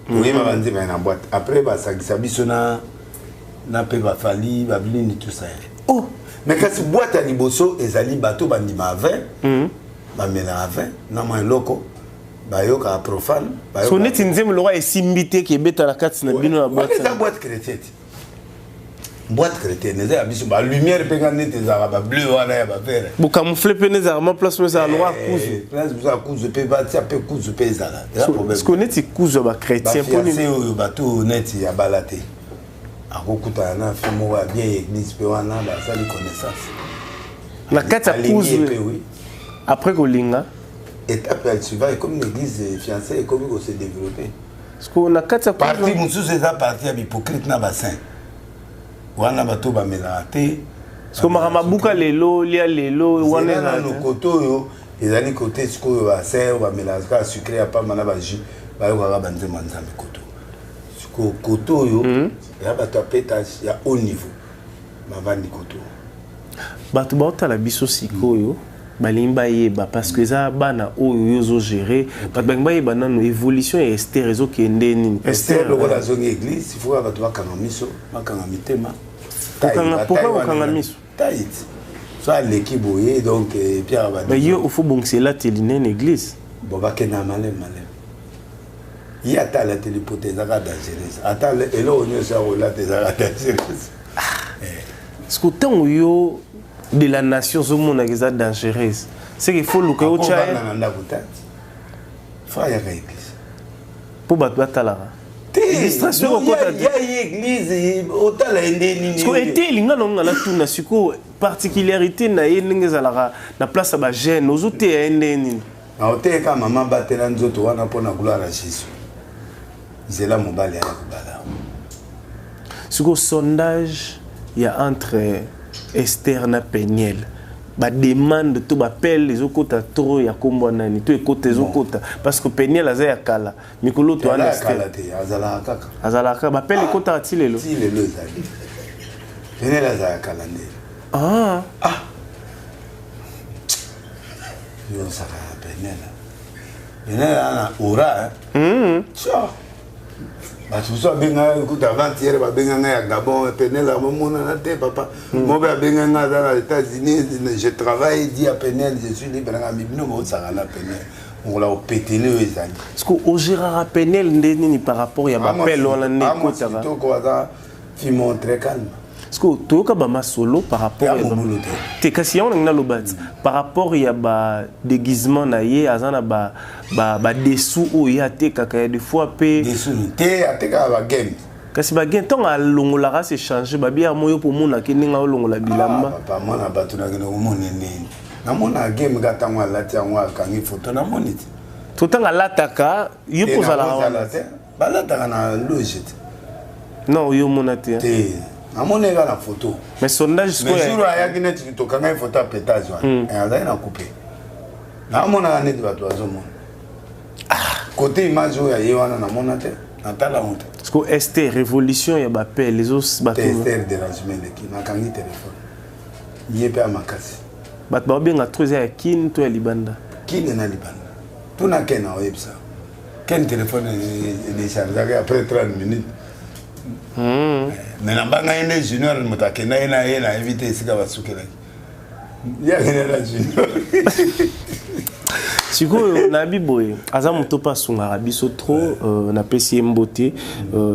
B: toyeba banzembo ya na boîte. Après basangisa biso na mpe bafali babilini, tout ça.
A: Oh.
B: Mais kasi boîte ya liboso ezali bato bandima vin, bamelaka vin na mwa eloko, bayokaka profane.
A: So neti nzembo lokwa esimbi te ke ebeta na kati na bino na boîte?
B: Eza boîte chrétien te, boîte chrétienne eza ya biso. Balumière mpe nga neti ezalaka bableu wana ya bavert.
A: Bocamoufle mpe ezalaka mwa place mo ezala lokwa kuzu.
B: Place mosusu ya kuzu mpe batia mpe kuzu mpe ezala.
A: Parce que neti kuzu ya bachrétien?
B: Bafiancé oyo, bato oyo neti ya bala te, akokutana na fille moko ya bien, église mpe wana basali connaissance.
A: Na kati ya kuzu?
B: Oui.
A: Après kolinga?
B: Étape ya suivant ekomi na église, fiancé ekomi kose développer.
A: Parce que na kati ya
B: Partie mosusu eza partie ya bahypocrite na basaint wana, bato bamelaka te.
A: Parce que makambo abuka lelo, lia lelo wana.
B: Nano kote oyo ezali kote sikoyo basaint oyo bamelaka kaka sucré ya pamba na bajus, bayokaka banzembo ya Nzambe. Koto sikoyo, kote oyo ya bato ya pétage ya haut niveau bavandi koto.
A: Bato baotala biso sikoyo balingi bayeba, parce que eza bana oyo yo ozogérer, bato balingi bayeba nano évolution ya Ester ezokende nini.
B: Ester lokola azongi église, il faut kaka bato bakanga miso, bakanga mitema.
A: Pourquoi kokanga miso?
B: Tait so aleki boye, donc et puis
A: Mais yo ofo bongisa elateli nene église.
B: Bon, bakenda maleme maleme. Ye ata alateli poto, ezaka dangereuse, ata eloko nyonso ya kolata ezaka dangereuse.
A: Parce que ntango yo de la nation ozomonaka eza dangereuse, c'est qu'il faut luka yo tya.
B: Na ndako te, fa ayaka église.
A: Mpo bato batalaka.
B: Distraction okota te. Ya église otala ye nde nini?
A: Siko ete elinga na nga natuna sikoyo particularité na ye, ndenge ezalaka na place ya bajeune, ozoteya ye nde nini?
B: Naoteyeka mama, batela nzoto wana mpona gloire ya Jésus, nzela mobali aya kobala.
A: Sikoyo sondage ya entre Esther na Peniel, bademande to bapele ezokota trop ya kombo nani to ekota ezokota? Parce que Peniel aza ya kala, mikolo to wana.
B: Kala te, azalaka kaka.
A: Azalaka, bapele ekotaka ti lelo?
B: Ti lelo ezali. Peniel azalaka kala nde.
A: Ah.
B: Ah, yosaka ya Peniel, Peniel aza na aura. Bato mosusu babengaka kuta avant-hier, babenga ngai ya Gabon, Penel amomonana te papa moko abenga ngai, aza na États-Unis: "Je travaille, dit ya Penel, je suis libre." Nanga bino bosaka na Penel. Mokolo ya kopetele oyo ezali.
A: Parce que ogéraka Peniel nde nini par rapport ya bapele wana nde ekotaka?
B: Kitoko, aza fille très calme.
A: Parce que toyoka bamasolo par rapport
B: ya mobulu
A: te. Te, kasi yango nangi naloba ti par rapport ya badéguisement na ye, aza na badessous oyo ye atekaka ya des fois mpe.
B: Dessous te, atekaka bagame.
A: Kasi bagame, ntango alongolaka, se change babia moyo mpo omonaki ndenge aolongola bilamba.
B: Papa, mwana bato, nakende komona ndeni? Namona game ka ntango alati yango, akangi foto, namoni te.
A: To ntango alataka, yo mpo ozalaka wana?
B: Te, balataka na loge te.
A: Non, yo omona te?
B: Te, namoni eka na photo.
A: Mais sondage.
B: Mais jour ayaki neti tokangai photo ya pétage wana, azali na coupe, namonaka neti bato bazomona côté image oyo aye wana, namona te, natala yango te.
A: Parce que st révolution ya bapele
B: ezo Ester, dérangement eleki, nakangi telefone, ye mpe ya makasi.
A: Bato baobenga trop, eza ya Kine to ya libanda?
B: Kine na libanda. Tuna Ken, aoyebisa. Ken, telefone edéchargeaki après 30 minutes. Mais nabanga ye nde Junior moto akenda ye na ye, nayebi te esika basukelaki, ye akende na Junior.
A: Sikoyo nayebi boye, aza moto mpe asungaka biso trop. Napesi ye mbote,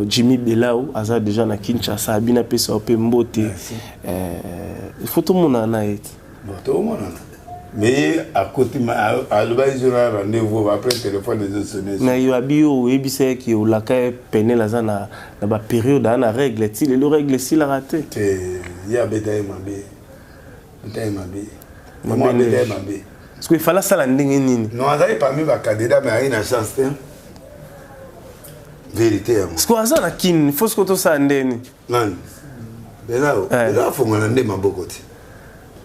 A: Jimmy Belau, aza déjà na Kinshasa, abi napesa yo mpe mbote. Il faut tomonana na ye te.
B: Bon, tomonana, mais akoti, alobaki jour ya rendez-vous, après téléphone ezosone.
A: Mais yo abi, yo oyebisa ye ke olaka ye Penel aza na bapériode, aza na règle, ti lelo règle esilaka te.
B: Te, ye abeta ye mabe, abeta ye mabe, abeta ye mabe.
A: Parce que ifala asala ndenge nini?
B: Non, azali parmi bacandidat, mais ayi na chance te, vérité yango.
A: Parce que aza na Kini, faut siko tosala ndeni?
B: Nani? Eza afongola nde maboko te,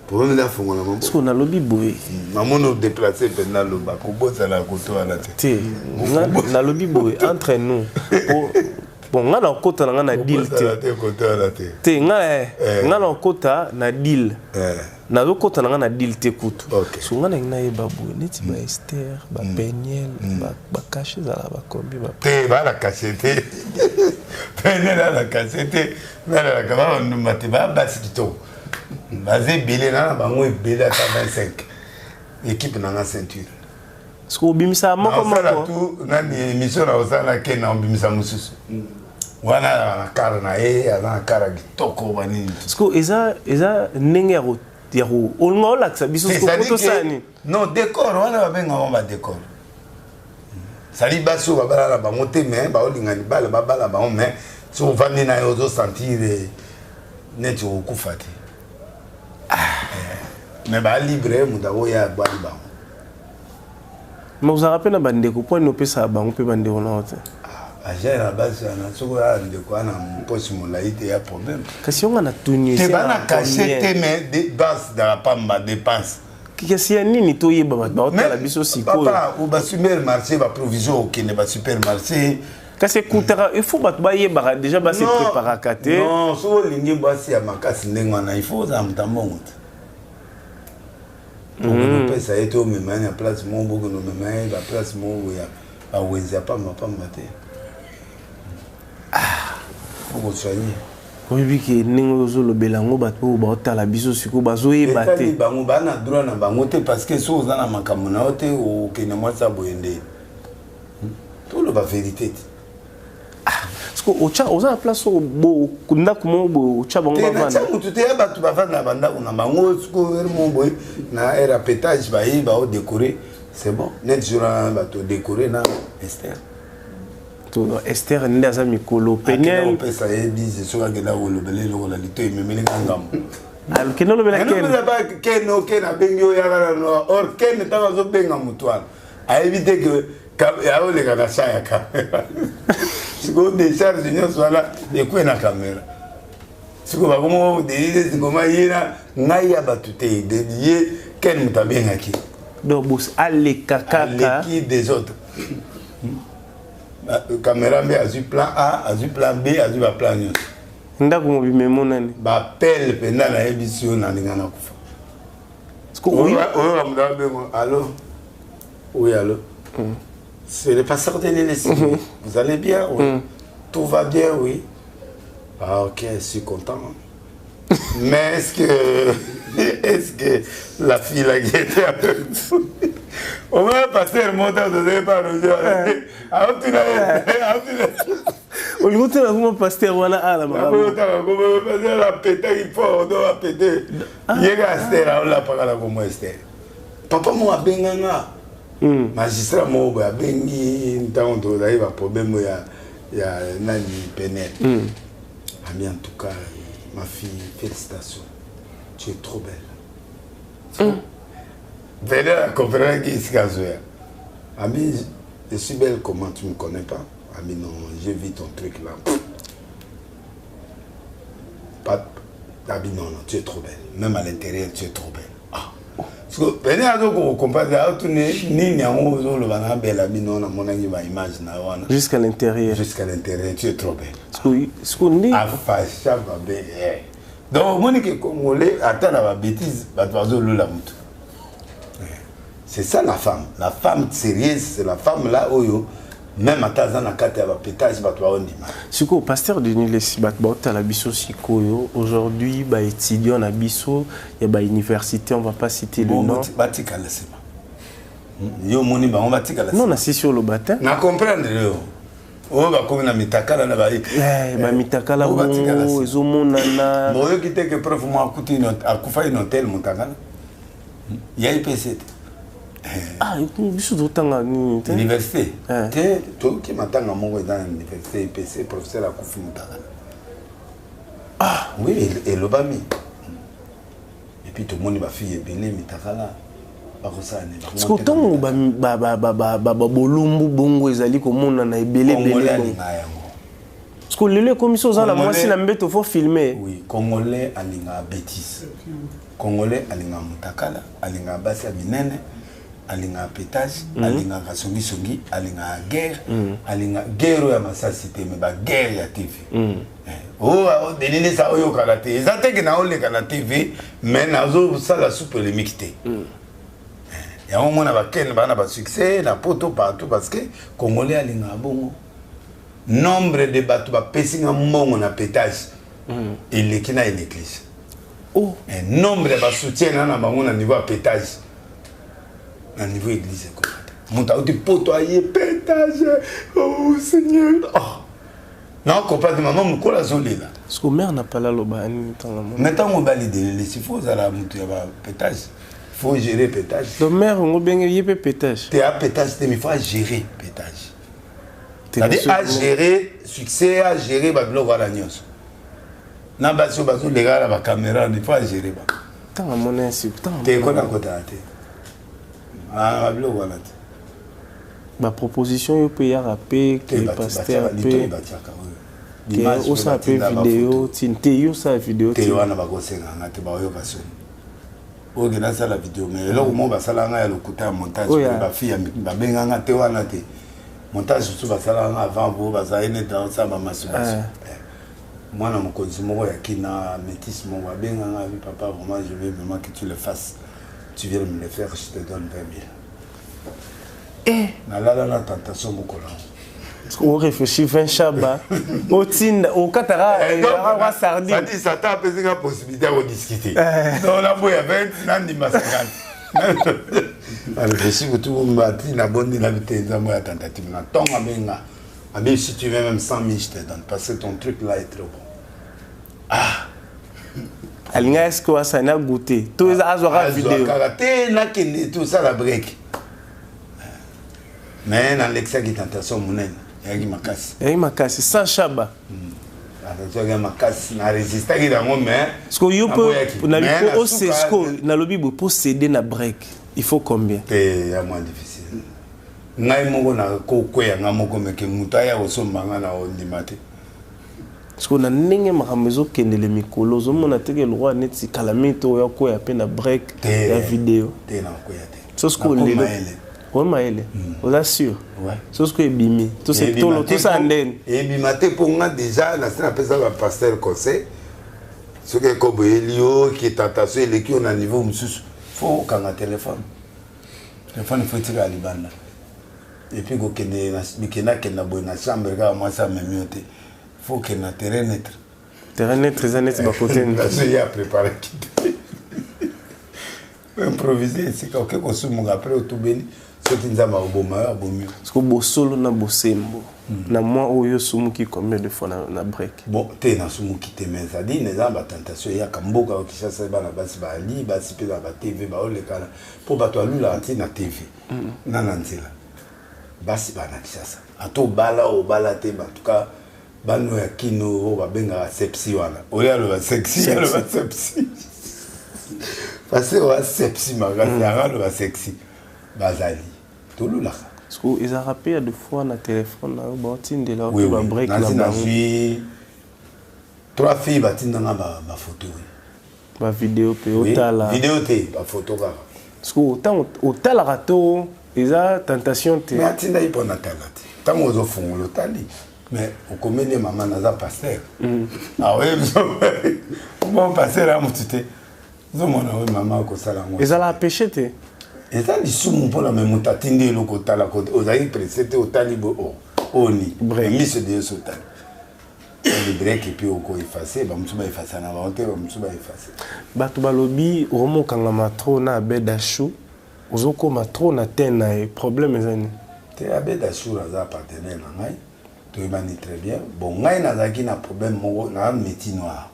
B: problème nde afongola maboko.
A: Parce que nalobi boye.
B: Namoni odéplace mpenza, aloba kobosana koto wana te.
A: Te, nalobi boye, entre nous, bon, nga na okota na nga na deal
B: te. Koto wana te.
A: Te, nga na okota na deal, nazokota na nga na deal te kutu. So nga nangi nayeba boye, neti baEster, baPeniel, bacachet ezalaka bakombi?
B: Te, baa cachet te, Peniel ala cachet te, nalalaka ba bandumba te, baa basi kitoko, baza ebele na bango ebele, ata 25 équipe nanga ceinture.
A: Parce que obimisaka moko moko.
B: Tu nani émission na osala ke na obimisa mosusu wana azala na kare na ye, aza na kare ya kitoko, banini.
A: Parce que eza ndenge ya olinga olakisa biso tosala nini?
B: Non, décor wana babengaka badécor, sali basi oyo babala na bango te, mais baolinga libala, babala bango, mais soki ovandi na ye, ozosentir neti okokufa te. Mais balibre, moto akoya abwali bango.
A: Mais ozalaka mpe na bandeko, mpo nini opesaka bango mpe bandeko na yo te?
B: Agere na basi wana, soki oya ndeko wana mposi molai te, ya problème.
A: Kasi yonga na tuni.
B: Te, bana cachet te, mais dépense dans la pamba, dépense.
A: Kasi ya nini? Toyeba, bato baotala biso sikoyo.
B: Papa, basupermarché, baprovision, okende basupermarché.
A: Kasi ekutaka, il faut bato bayebaka déjà, base préparaka te.
B: Non, soki olingi basi ya makasi ndenge wana, il faut ozala moto ya mbongo te. Okende opesa ye te, omema ye na place moko, bokende omema ye baplace moko ya bawenze ya pamba pamba te, okosoigne.
A: Oyebi ke ndenge ozolobela yango, bato oyo baotala biso sikoyo bazoyeba te.
B: Bango baa na droit na bango te, parce que soki oza na makambo na yo te, okende mwasi ya boye nde toloba vérité te.
A: Parce que otya, oza na place oyo, ndako moko boye, otya bango bavanda?
B: Mutu te, ya bato bavanda na bandako na bango. Sikoyo heure moko boye na heure ya pétage, baye baodécoré, c'est bon, net jour wana bato décoré na Ester.
A: Ester nde aza mikolo, Peniel.
B: Opesa ye bise, soki akenda kolobela eloko na lito, ememeli nga ngambo.
A: Kende olobela
B: Ken. Ken, o Ken abengi oyo yaka na or Ken, ntango azobenga motu wana, ayebi te ke aoleka na sa ya caméra. Sikoyo décharge nyonso wana ekwe na caméra. Sikoyo bakomo delise, ye na ngai ya bato te, ye Ken moto abengaki.
A: Donc bos aleka kaka.
B: Aleki des autres caméra, mpe azwi plan A, azwi plan B, azwi baplan nyonso.
A: Ndako mobima emonani.
B: Bapele mpenza, nayebisi yo, nalinga na kufa. Oyo moto abengo: "Allo, oui, allo, c'est le pasteur Denis, vous allez bien? Oui, tout va bien, oui. Ah ok, je suis content. Mais est-ce que la fille là qui était avec vous?" Omona pasteur moko tozali pa roger aotuna aotuna.
A: Olingi otuna kuma pasteur wana ala
B: makambo. Otaka kuma pasteur apetaki fort do apete. Ye ka Esther aolapaka na kombo Esther. Papa moko abenga nga. Magistrat moko boye abengi ntango tozali ba problème ya ya nani Penel. Ami en tout cas ma fille félicitations. Tu es trop belle. Venez la conférence qui esika azoya. Ami, je suis belle comment tu me connais pas? Ami non, j'ai vu ton truc là. Pas Abi non, non, tu es trop belle. Même à l'intérieur, tu es trop belle. Ah. Parce que venez à donc comprendre nini yango ozoloba na belle ami non namonaki ba image na wana.
A: Jusqu'à l'intérieur.
B: Jusqu'à l'intérieur, tu es trop belle.
A: Ce qu'on dit.
B: Afacha mabe. Donc omoni ke congolais ata na ba bêtise bato bazolula moto. C'est ça la femme. La femme sérieuse, c'est la femme là oyo même ata aza na kati ya bapétage bato baondima.
A: Sikoyo pasteur Denis Lessi, bato baotala biso sikoyo aujourd'hui baétudiant na biso ya bauniversité, on va pas citer le nom.
B: Batikala nsima. Yo omoni bango batikala.
A: Non, nasisi oloba te.
B: Na comprendre yo. Oyo bakomi na mitakala na
A: bamitakala bongo ezomonana.
B: Boyoki te ke prof mo akuti akufa ino tel motakala ya IPC te.
A: Ah, biso totanga nini
B: te? Université te, toyoki matanga moko eza na université IPC, professeur akufi motakala. Ah oui, elobami. Et puis tomoni bafille ebele mitakala bakosala nini?
A: Parce que ntango babolumbu bongo ezali komonana ebele ebele
B: bongo. Yango.
A: Parce que lelo ekomi so oza na mwasi na mbeto, faut filmer.
B: Oui, congolais alingaka bêtise. Congolais alingaka motakala, alingaka basi ya minene, alingaka pétage, alingaka songisongi, alingaka guerre, alingaka guerre oyo ya masasi te, mais baguerre ya TV. Oyo Denis Lessie oyokana te, eza teke na oleka na TV, mais nazosala su polémique te. Yango mona bakene baa na basuccès na poto partout, parce que congolais alingaka bongo. Nombre de bato bapesi nga mbongo na pétage eleki na église.
A: Oh.
B: Nombre ya basoutien na bango na niveau ya pétage, na niveau église ekokata. Moto auti poto aye pétage, oh Seigneur, oh. Nakopa te, mama mokolo azolela.
A: Parce que mère na pala aloba nini ntango?
B: Mais ntango obali Denis Lessie, faut ozala moto ya bapétage, faut gérer pétage.
A: Donc mère ngo benge ye mpe pétage?
B: Te, a pétage te, mais faut agérer pétage, c'est-à-dire agérer succès, agérer babiloko wana nyonso na basi oyo bazoleka na bacaméra, il faut agérer ba.
A: Ntango amona esi?
B: Te, kona kotala te babiloko wana te.
A: Baproposition oyo mpe eyaka mpe ke pasteur mpe
B: batiaka
A: ke osala mpe video tini te, yo osala video.
B: Te, wana bakosenganga te, baoyoka soni oyo nasala video. Mais eloko moko basalanga ya lokuta ya montage, bafille babenganga te wana te, montage mosusu basalanga avant po bazali neti naosala bamasubasu. Mwana mokonzi moko ya kina métis moko abenganga abi: "Papa, vraiment je veux vraiment que tu le fasses, tu viens me le faire, je te donne 20 000."
A: Eh.
B: Nalala na tentation mokolo.
A: Oréfléchir 20 shaba otinda okataka wa sardine.
B: Satan apesinga possibilité ya kodiscute. Donc naboya 20, nandima 50. Réfléchir kutu bati nabondi na te, nzambe ya tentative na ntongo abenga abi: "Si tu veux même 100 000, je te donne, parce que ton truc là est trop bon." Ah.
A: Alinga est ce que wasani agoûter to eza azwaka video?
B: Kaka te, nakende tosala break, mais nalekisaki tentation monene, eyaki makasi.
A: Eyaki makasi sans shaba.
B: Tentation eyaki makasi, na résistaki yango, mais
A: parce que yo mpe nalobi boye, po céder na break, il faut combien?
B: Te, ya moins difficile. Ngai moko nakokweya ngai moko meke, moto aya kosomba nga na ondima te.
A: Parce que na ndenge makambo ezokendele mikolo, ozomona teke lokwa neti kala mingi to oya koya mpe na break ya video.
B: Te, nakoya te.
A: So sikoyo lelo oyo mayele oza sûr, so sikoyo ebimi tosala ndeni?
B: Ebima te, mpo nga déjà nasi napesa bapasteur conseil: soki ekobo eyeli yo ke tentation eleki yo na niveau mosusu, faut okanga telefone. Telefone faut etikala libanda, et puis kokende bikendakenda boye na chambre kaka mwasi amemi yo te, faut okende na terrain neutre.
A: Terrain neutre eza neti bakote?
B: Ye apréparaki te. Improvise esika oke kosumuka, après otubeli, soki Nzambe akoboma yo, abomi yo.
A: Parce que bosolo na bosembo, na mwa oyo osumuki combien de fois na break?
B: Bon, te, nasumuki te, mais c'est-à-dire eza na batentation eyaka. Mboka oyo Kinshasa, bana basi bali, basi mpe na baTV baolekana, mpo bato alulaka ti na TV na nzela. Basi bana Kinshasa, ata obala, obala te, en tout cas bano ya kino oyo babengaka sepsi wana, oyo aloba sexy, aloba sepsi, parce que oya sepsi makasi, yanga aloba sexy, bazali tolulaka.
A: Parce que ezalaka mpe ya de fois na téléphone na yo baotindela yo mpe babreak na
B: Nasi
A: bango?
B: Nazwi trois filles, batindanga bafoto.
A: Bavideo mpe otala?
B: Video te, bafoto kaka.
A: Parce que ntango otalaka to eza tentation te?
B: Mais atindaki mpo natala te. Ntango ozofungola, otali, mais okomeli mama naza pasteur, aoyebi bon pasteur ya motu te, ozomona oyo mama akosala yango.
A: Ezalaka péché te?
B: Eza lisumu mpona me moto atindi eloko, otala, ozali pressé te, otali bo oni miso de yeso, otali break et puis okoefface. Bamosusu baefface na bango te, bamosusu baefface.
A: Bato balobi omokangama trop na Abed Achour, ozokóma trop na te na ye. Problème eza nini?
B: Te, Abed Achour aza partenaire na ngai, toyebani très bien. Bon, ngai nazalaki na problème moko na métier noir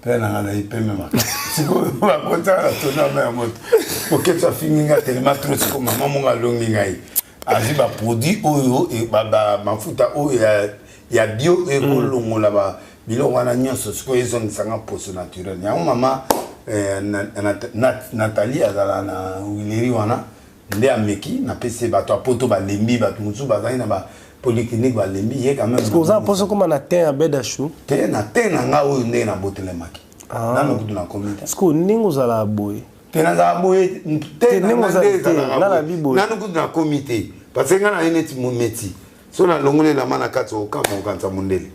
B: mpe na ngai nazali pembe makasi. Sikoyo bakotaka na tonama ya moto, oketi afingi ngai telema trop. Sikoyo mama mongo alongi ngai, azwi baproduit oyo, mafuta oyo ya bio ekolongola biloko wana nyonso. Sikoyo ezongisanga poso naturel yango. Mama Nathalie azala na wileri wana nde ameki, napesi bato ya poto balembi, bato mosusu bazali na bapolyclinique balembi ye quand même.
A: Oza mposa okóma na teint Abed Achour?
B: Te, na teint na nga oyo ndenge nabotelemaki, nano kutu nakomi te.
A: Parce que ndenge ozalaka boye.
B: Te, nazala boye te, nano kutu nakomi te, parce que nga na ye neti mometi so nalongoli elamba na kati, okama okanisa mondele.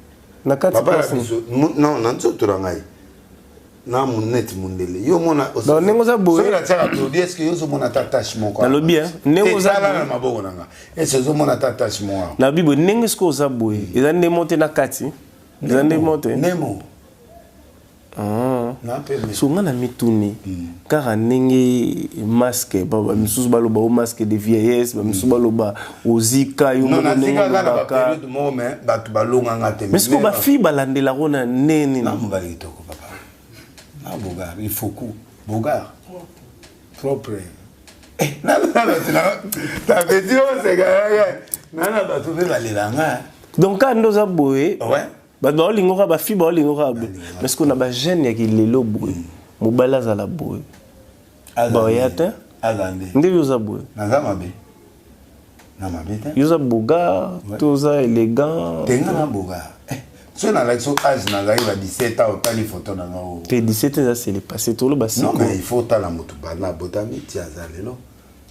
A: Na kati?
B: Papa na biso, non, na nzoto na ngai na neti mondele, yo mona.
A: Ndenge oza boye.
B: Soki natiaka produit, est ce que yo ozomona ata tache moko?
A: Nalobi ndenge
B: oza na maboko na nga, est ce ozomona ata tache moko?
A: Nalobi boye, ndenge soki oza boye, eza nde mo te, na kati eza nde mo te.
B: Ndemo.
A: So nga na mituni kaka ndenge masque, bamisusu baloba o masque de vieillesse, bamisusu baloba ozika yo.
B: Moko ndenge olobaka bato balonganga te.
A: Mais siko bafille balandelako na ndenge nini?
B: Na mobali kitoko, papa na bogar, il faut ku bogar propre. Tapeti oseka nana, bato mpe balelanga.
A: Donc kaka nde oza boye, bato baolingoka, bafille baolingoka boye, mais siko na bajeune ya kilelo boye, mobali azala boye, baoya te. Ndenge oza boye.
B: Naza mabe na mabe te.
A: Yo oza beau gars to oza élégant?
B: Te, nga na beau gars. Soki nalaki so âge nazalaki ba 17 ans, otali photo na nga o
A: Te, 17 eza, c'est le passé, toloba.
B: Non, mais il faut otala motu banda abotami ti aza lelo,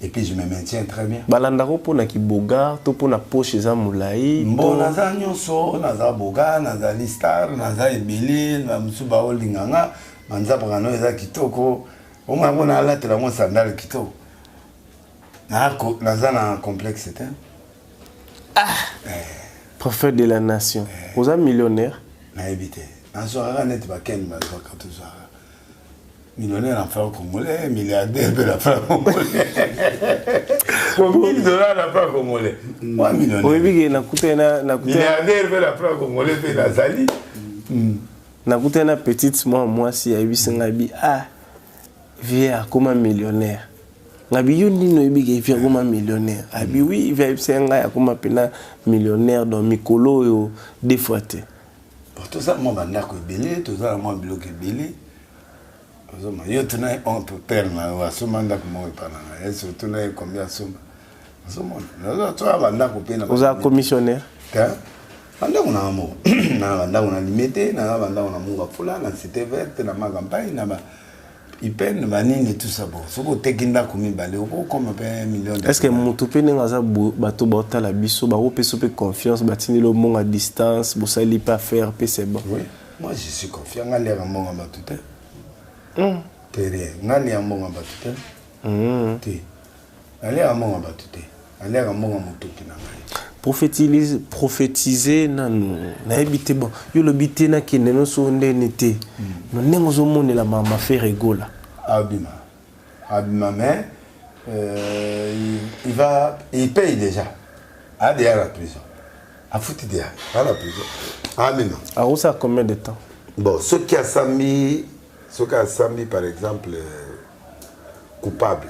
B: et puis je me maintiens très bien.
A: Balandako mpona kibeau gars to mpona poche eza molai?
B: Bon, naza nyonso, naza beau gars, nazali star, naza ebele, bamosusu baolinga nga banzapaka no eza kitoko, omona mpona alatela ngo sandale kitoko, naza na complexe te.
A: Ah, prophète de la nation, oza millionnaire?
B: Nayebi te, nazwaka neti bakene bazwaka, tozwaka millionnaire en franc congolais, milliardaire mpe na franc congolais, po 1000 $ na franc congolais, mwa millionnaire.
A: Oyebi ke nakutani na
B: Milliardaire mpe na franc congolais mpe nazali.
A: Nakutani na petite mwa mwasi, ayebisi ngai bi: "Ah, vieux akoma millionnaire." Ngabi: "Yo nini oyebi ke vieux akoma millionnaire?" Abi: "Oui, vieux ayebisi ngai akoma mpena millionnaire, donc mikolo oyo deux fois te."
B: Bon, toza mwa bandako ebele, toza na mwa biloko ebele. Ozoma yo, tuna ye oncle père na yo asomba ndako moko epa na ngai, ese otuna ye combien asomba. Ozomona toza bandako mpe na
A: Oza commissionnaire?
B: Te, bandako nanga moko, na bandako na Limete, na bandako na Munga Fula, na Cité Verte, na Makampai, na ba Ipen, banini, tout ça. Bon, soki oteki ndako mibale, okokoma mpe million.
A: Est ce que motu mpe ndenge aza boye, bato baotala biso, bakopesa mpe confiance, batindeli omonga à distance, bosali mpe affaire mpe, c'est bon?
B: Oui, moi je suis confiant. Nga liaka mbongo bato te. Te, rien, nga lia mbongo bato te. Te, naliaka mbongo bato te, naliaka mbongo motoki na ngai.
A: Prophétise, prophétise nanu, nayebi te. Bon, yo lobi te nakende nyonso ndeni te, no ndenge ozomonela mama Ferre Gola.
B: Abima. Abima mais euh, il, il va il paye déjà. A déjà la prison. Afuti déjà à la prison. Abima.
A: Akosala combien de temps?
B: Bon, soki asambi soki asambi par exemple euh, coupable.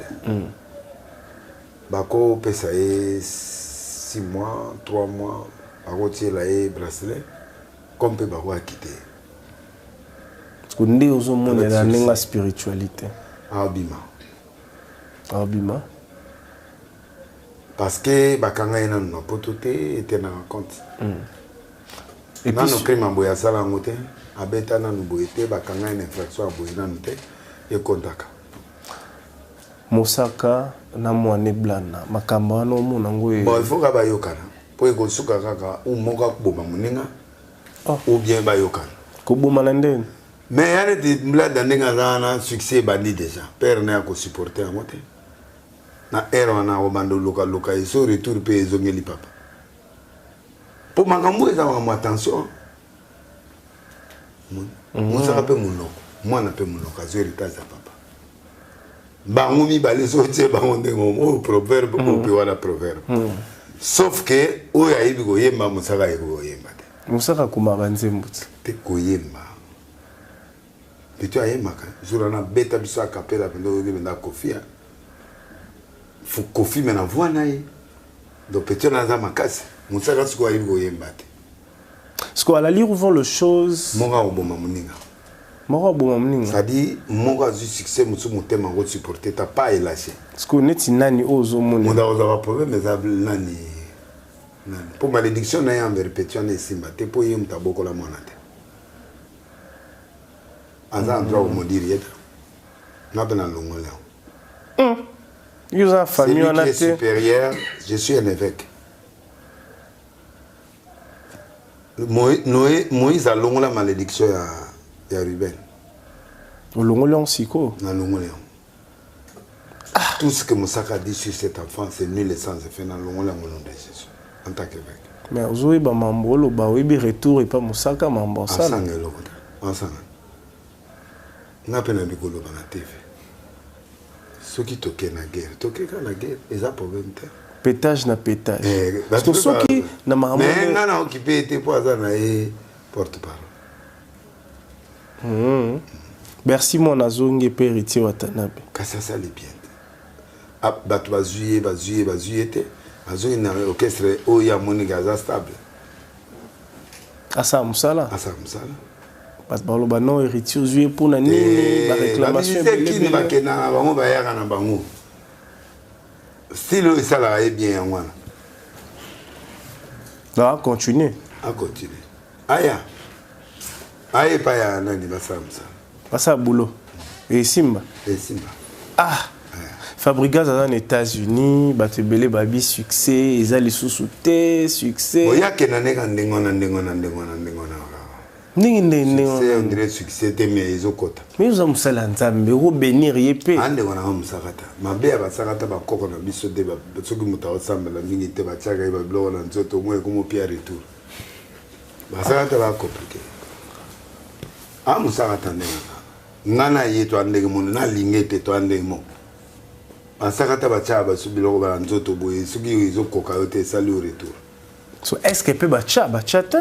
B: Bakopesa ye 6 mois, 3 mois, bakotiela ye bracelet comme mpe bakoakite ye.
A: Parce que nde ozomonela ndenge ya spiritualité.
B: Abima.
A: Abima.
B: Parce que bakanga ye nanu na poto te etenaka compte.
A: Et puis,
B: Nanu crime ya boye asala yango te, abeta nanu boye te, bakanga ye na infraction ya boye nanu te, ekontaka.
A: Mosaka na mwana eblana makambo wana omona yango
B: Bon, il faut ka bayokana mpo ekosuka kaka ou moko akoboma moninga
A: Oh.
B: ou bien bayokana.
A: Koboma na ndeni?
B: Mais ya neti Blada ndenge aza wana, succès ebandi déjà, père na ye akosupporte yango te na aire wana, akobanda olukaluka eso retour mpe ezongeli papa mpo makambo eza makambo attention. Mosaka mpe monoko, mwana mpe monoko azwi héritage ya papa. Bango mibale soki otie bango ndenge oyo proverbe oyo mpe wana proverbe, sauf que oyo ayebi koyemba, Mosaka ayebi koyemba te.
A: Mosaka akomaka banzembo te.
B: Te koyemba plutôt ayembaka. Jour wana abeta biso akapela mpenza, oyoki mpenza Kofi Kofi me na voix na ye. Donc petit wana aza makasi. Mosaka sikoyo ayebi koyemba te.
A: Parce que à la lire vont les choses.
B: Moko akoboma moninga.
A: Moko aboma moninga.
B: C'est-à-dire moko azwi succès, mosusu motema yango supporte ta pas elâché.
A: Parce que neti nani oyo ozomona?
B: Moto akozwa baproblème eza nani nani mpo malédiction na ye envers petit wana esimba te mpo ye moto abokola mwana te, aza en droit komaudire ye te. Nga mpe nalongoli yango.
A: Yo oza na famille
B: Celui
A: wana
B: qui est
A: te.
B: supérieur, je suis un évêque. Moïse alongola malédiction ya Ruben.
A: Olongoli yango sikoyo.
B: Nalongoli yango. Tout ce que Mosaka a dit sur cet enfant, c'est nul et sans effet. Nalongoli yango au nom de Jésus en tant qu'évêque.
A: Mais ozoyeba mambo oloba, oyebi retour epa Mosaka, mambo asala.
B: Asanga eloko te, asanga. Nga mpe nayebi koloba na TV. Soki toke na guerre, toke kaka na guerre, eza problème te.
A: Pétage na pétage.
B: Eh,
A: Parce que
B: bato mpe
A: soki na makambo
B: Mais nga na okipe ye te mpo aza na ye porte parole.
A: Bercy mwana azongi epe Héritier Watanabe.
B: Kasi asali bien te. Ah, bato bazwi ye, bazwi ye, bazwi ye te, azongi na orchestre oyo amoniki aza stable.
A: Asala mosala.
B: Asala mosala.
A: Bato baloba non, Héritier ozwi ye mpona nini, baréclamation.
B: Bamusicien kini bakenda na bango, bayaka na bango style oyo esalaka ye bien, yango wana.
A: Donc acontinue.
B: Acontinue, aya aye epai ya nani, basala mosala.
A: Basala boulot esimba.
B: Esimba.
A: Ah, Fabregas aza na États-Unis, bato ebele babi succès eza lisusu te, succès.
B: Oyo akenda ndenge ndenge wana, ndenge wana, ndenge wana, ndenge wana kaka.
A: Ndenge ndenge ndenge
B: Succès
A: wana.
B: on dirait succès te, mais ezokota.
A: Mais oza mosala ya Nzambe, okobénir ye mpe.
B: Andeko nanga mosaka ta mabe ya basaka ta bakoko na biso te. Soki moto aosambela mingi te, batiaka ye babiloko na nzoto mo ekomopia retour. Basaka ta bacompliqué. A mosaka ta ndenge kaka nga na ye to andenge mono nalingi ete to andenge moko. Basaka ta batiaka baso biloko bana nzoto boye, soki ezokoka yo te, esali yo retour.
A: So est ce que mpe batya te?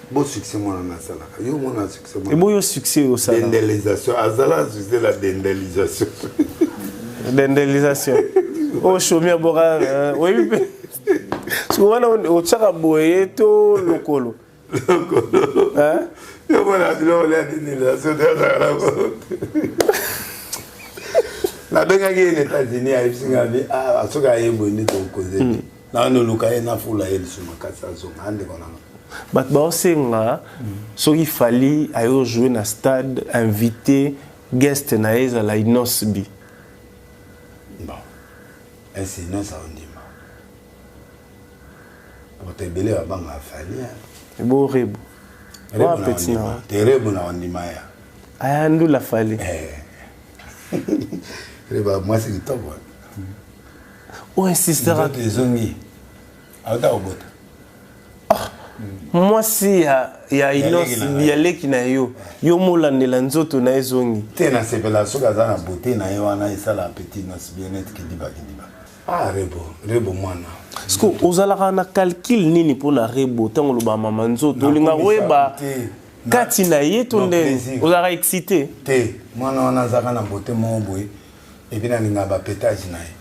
B: Bo succès mwana nasalaka yo mona succès mwana.
A: Eboyo succès oyo osala.
B: Dendelisation, azala succès la dendelisation.
A: Dendelisation oyo shomi aboka, oyebi mpe soki wana otyaka boye to lokolo. Hein?
B: Yo mona biloko ya dendelisation te, azalaka nango. Nabengaki ye na États-Unis, ayebisi nga bi ah, soki aye boye nde tokoze te. Nawana oluka ye, nafula ye lisusu makasi, azonga andeko nanga.
A: Bato baosenga soki Fally ayo jouer na stade, invité guest na ye ezala Innoss'B.
B: Bon, esi nyonso aondima, bato ebele babangaka Fally.
A: Ebo Rebo wana petit na
B: te, Rebo na ondima ya.
A: Aya ndula Fally.
B: Rebo mwasi kitoko.
A: Oyo insistera.
B: Nzoto ezongi, auta kobota.
A: Mwasi ya ya Innoss ya leki na yo, yo molandela nzoto na ezongi.
B: Te na sepela soki aza na beauté na ye wana esala petit Innoss bien net kidiba kidiba. Ah Rebo, Rebo mwana.
A: Siko ozalaka na calcul nini mpo na Rebo ntango olobaka mama nzoto olinga koyeba kati na ye to ndenge ozalaka excité?
B: Te, mwana wana azalaka na beauté moko boye epuis nalingaka bapetage na ye.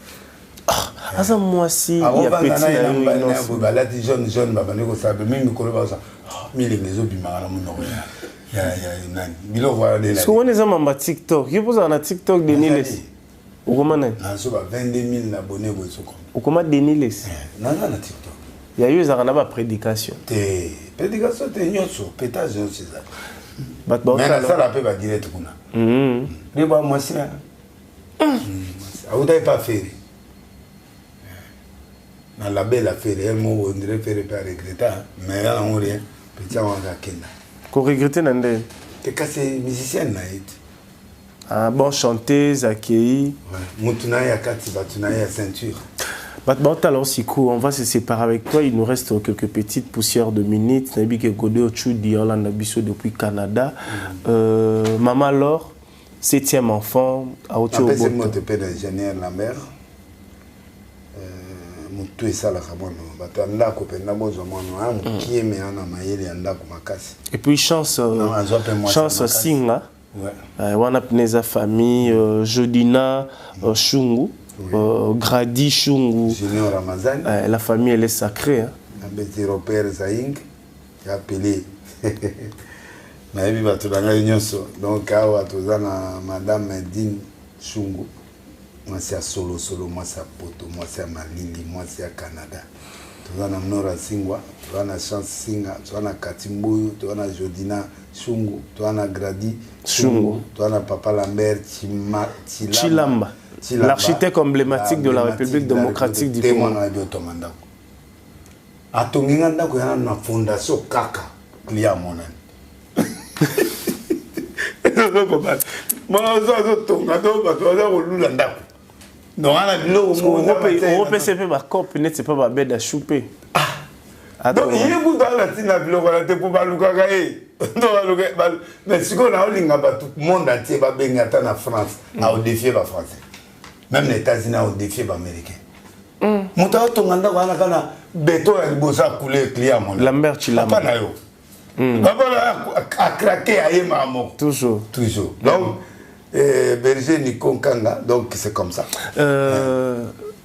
A: Ah, aza mwasi ya petit na yo.
B: Balati jaune jaune babandi kosala mi mikolo baza ah, milinga ezobimaka na monoko ya nani biloko wana.
A: Siko wana eza mamba TikTok, yo mpo ozala na TikTok Denis okoma nani?
B: Nazo ba 22 000 abonnés boye soko.
A: Okoma Denis Lessie?
B: Eh, naza na TikTok.
A: Ya yo ezalaka na ba prédication?
B: Te, prédication te, nyonso, pétage nyonso ezali.
A: Bato
B: Mais nasala mpe ba direct kuna. Nde ba mwasi na awutaki pa Ferre. Na label ya Ferre, elle moko on dirait Ferre mpe aregreta, mais ya nango rien, petit yango akenda.
A: Koregrete na ndenge?
B: Te kasi musicienne na ye te.
A: Ah, bon chanteuse akei.
B: Mutu na ye ya kati, bato na ye ya ceinture.
A: Bato baotala sikoyo, on va se séparer avec toi, il nous reste quelques petites poussières de minutes. Nayebi ke Godé Ochudi olanda biso depuis Canada. Mama Laure, septième enfant, auti
B: Apesi moto mpe na ingénieur Lambert. Motu esalaka mwana bato ya ndako mpenza bozwa mwana aya mokieme ana mayele ya ndako makasi.
A: Et puis chance, chance Singa.
B: Ouais.
A: Wana pene eza famille Jodina Shungu,
B: oui.
A: Grady Shungu,
B: Junior Ramazani.
A: La famille elle est sacrée hein.
B: Nabeti Robert Zaing ya pele. Nayebi bato na ngai nyonso. Donc awa toza na madame Dine Shungu, mwasi ya solosolo, mwasi ya poto, mwasi ya malili, mwasi ya Canada. Toza na Nora Singwa, toza na Chance Singa, toza na Kati Mbuyu, toza na Jodina Shungu, toza na Grady
A: Shungu,
B: toza na Papa Lambert
A: Chima, Chilamba, Chilamba, l'architecte emblématique de la République démocratique du Congo.
B: Mwana yebi otonga ndako. Atongi nga ndako ya na fondation kaka client monani. Mwana azotonga to bato baza kolula ndako. Donc wana biloko moko
A: opesa mpe bacope neti mpe babeda chou mpe.
B: Donc ye kutu aza ntina biloko wana te mpo balukaka ye. Mais sikoyo naolinga bato monde entier babengi ata na France aodefie bafrançais, même na États-Unis aodefie baaméricain. Moto aotonga ndako wana kaka na beton ya liboso akule client mona.
A: Lambert Chilamba.
B: Papa na yo. Papa na akrake ayemaka moko.
A: Toujours.
B: Toujours. Donc berger Nico Nkanga, donc c'est comme ça.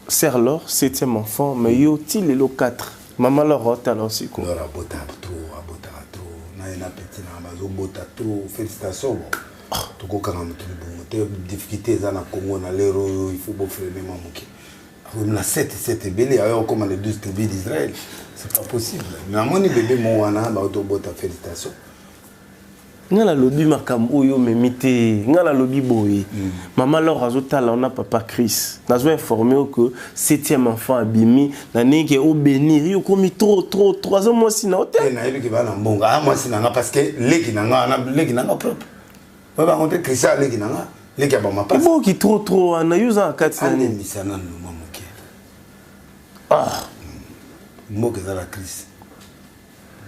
A: Sœur Laure, septième enfant, mais yo ti lelo 4. Maman Laure otala siko.
B: Laure abota trop, abota trop. Na na petit na bazo bota trop. Félicitations bon. Tokokanga moto libongo te, difficulté eza na Congo na lero oyo, il faut bofrene mwa moke. Na 7 7 ebele ayo okoma le 12 tribus d'Israël. C'est pas possible. Mais amoni bébé mo wana ba bota félicitations.
A: Nga nalobi makambo oyo omemi te, nga nalobi boye. Mama Laure azotala ona papa Chris, nazo informé yo que septième enfant abimi na ndenge obénir yo komi trop trop trop, aza mwasi na yo te.
B: Nayebi ke bana mbongo, ah mwasi na nga parce que leki na nga na leki na nga propre. Oyo bango te Christian leki na nga, leki ya bama pasi.
A: Eboki trop trop wana yo za kati na nini?
B: Alembisa nanu mwa moke.
A: Ah,
B: mboka eza la crise.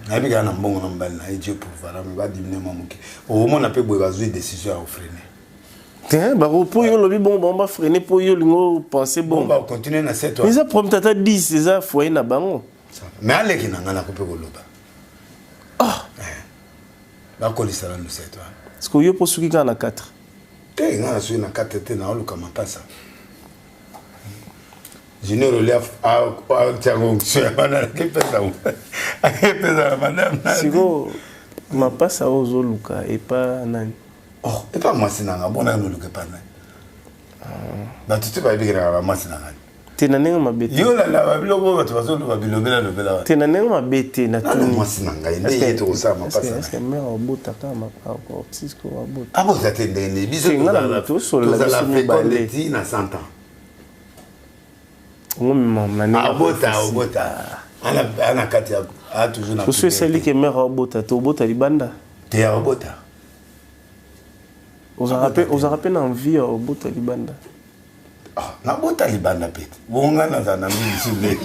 B: Nayebi kaka na mbongo na mobali na ye Dieu pourvoira, mais badimine mwa moke. Okomona mpe boye bazwi décision ya kofrene.
A: Te, bako po yo lobi bongo bango bafrene po yo olingo pense bongo.
B: Bon, bakontinue na 7 wana.
A: Eza problème tata 10 eza foyer na bango.
B: Mais aleki na ngai nakoki mpe koloba.
A: Ah.
B: Bakolisa nanu 7 wana.
A: Parce que yo mpo soki kaka na 4.
B: Te, ngai nasuki na 4 te, naoluka mapasa. Junior Olia atiaka onction ya bana akepesa akepesa madame.
A: Siko mapasa oyo ozoluka epa nani?
B: Oh, epa mwasi na nga, bona noluka epa nani? Bato te bayebikelaka ba mwasi na ngai.
A: Te na ndenge mabe te.
B: Yo landa ba biloko oyo bato bazoloba bilobela lobela wana.
A: Te na ndenge mabe te na
B: tuni. Mwasi na ngai nde ye tokosala mapasa.
A: Est-ce que mère abotaka artiste ko abota?
B: Abota te ndenge nini? Biso tozala féconde ti na 100 ans. Abota abota. Ana kati ya a toujours na.
A: Soso esali ke mère abota te obota libanda?
B: Te abota.
A: Ozalaka mpe na envie ya obota libanda?
B: Ah, nabota libanda mpe te. Bongo ngai nazala na mbi lisusu nde.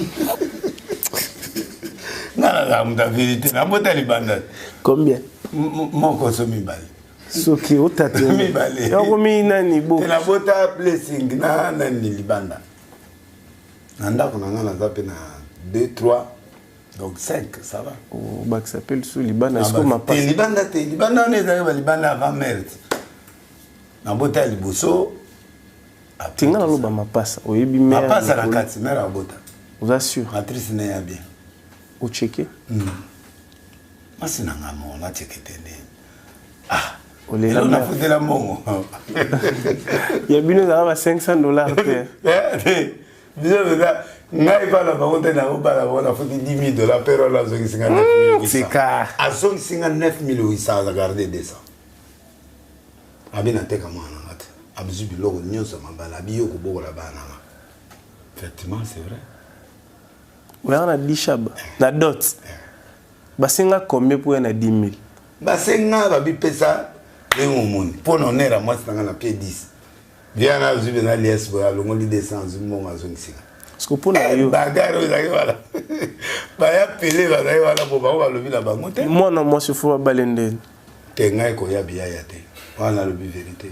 B: Ngai Nga nazala moto ya vérité, nabota libanda.
A: Combien?
B: Moko so mibale.
A: Soki otate
B: mibale.
A: Yakomi nani bo?
B: Te, nabota Blessing na nani libanda. Na ndako na nga naza mpe na 2, 3, donc 5, ça va.
A: Obakisa mpe lisusu libanda siko mapasa.
B: Te, libanda te, libanda wana ezalaki balibanda avant merde. Nabota ya liboso.
A: Tinga naloba mapasa, oyebi mare?
B: Mapasa na kati, mare abota.
A: Oza sûr?
B: Matrice na ya bien.
A: Ocheke?
B: Mwasi na nga moko nacheke te nde. Ah, olela nafutela mbongo.
A: Ya bino ezalaka ba 500 $ te?
B: Te, biso mpenza ngai bana bango te, nakobala bango, nafuti 10 000 $, pere wana azongisi nga 9800.
A: Sika.
B: Azongisi nga 9800, aza garde 200. Abi nateka mwana nanga te, abizwi biloko nyonso ya mabala, abi yo kobokola bana nanga. Effectivement, c'est vrai.
A: Oyaka na dishaba na dot, basenga combien mpo ya na 10 000?
B: Basenga, babipesa ndenge omoni mpo na honneur ya mwasi nanga na pie 10 viana, azwi mpenza lies boye, alongoli 200, azwi mbongo, azongisinga.
A: Parce que mpo na yo
B: Bagarre oyo ezalaki wana, baya pele bazalaki wana po bango balobi na bango te.
A: Mwana mwasi fo babale ndeni?
B: Te, ngai koya biyaya te wana, nalobi vérité.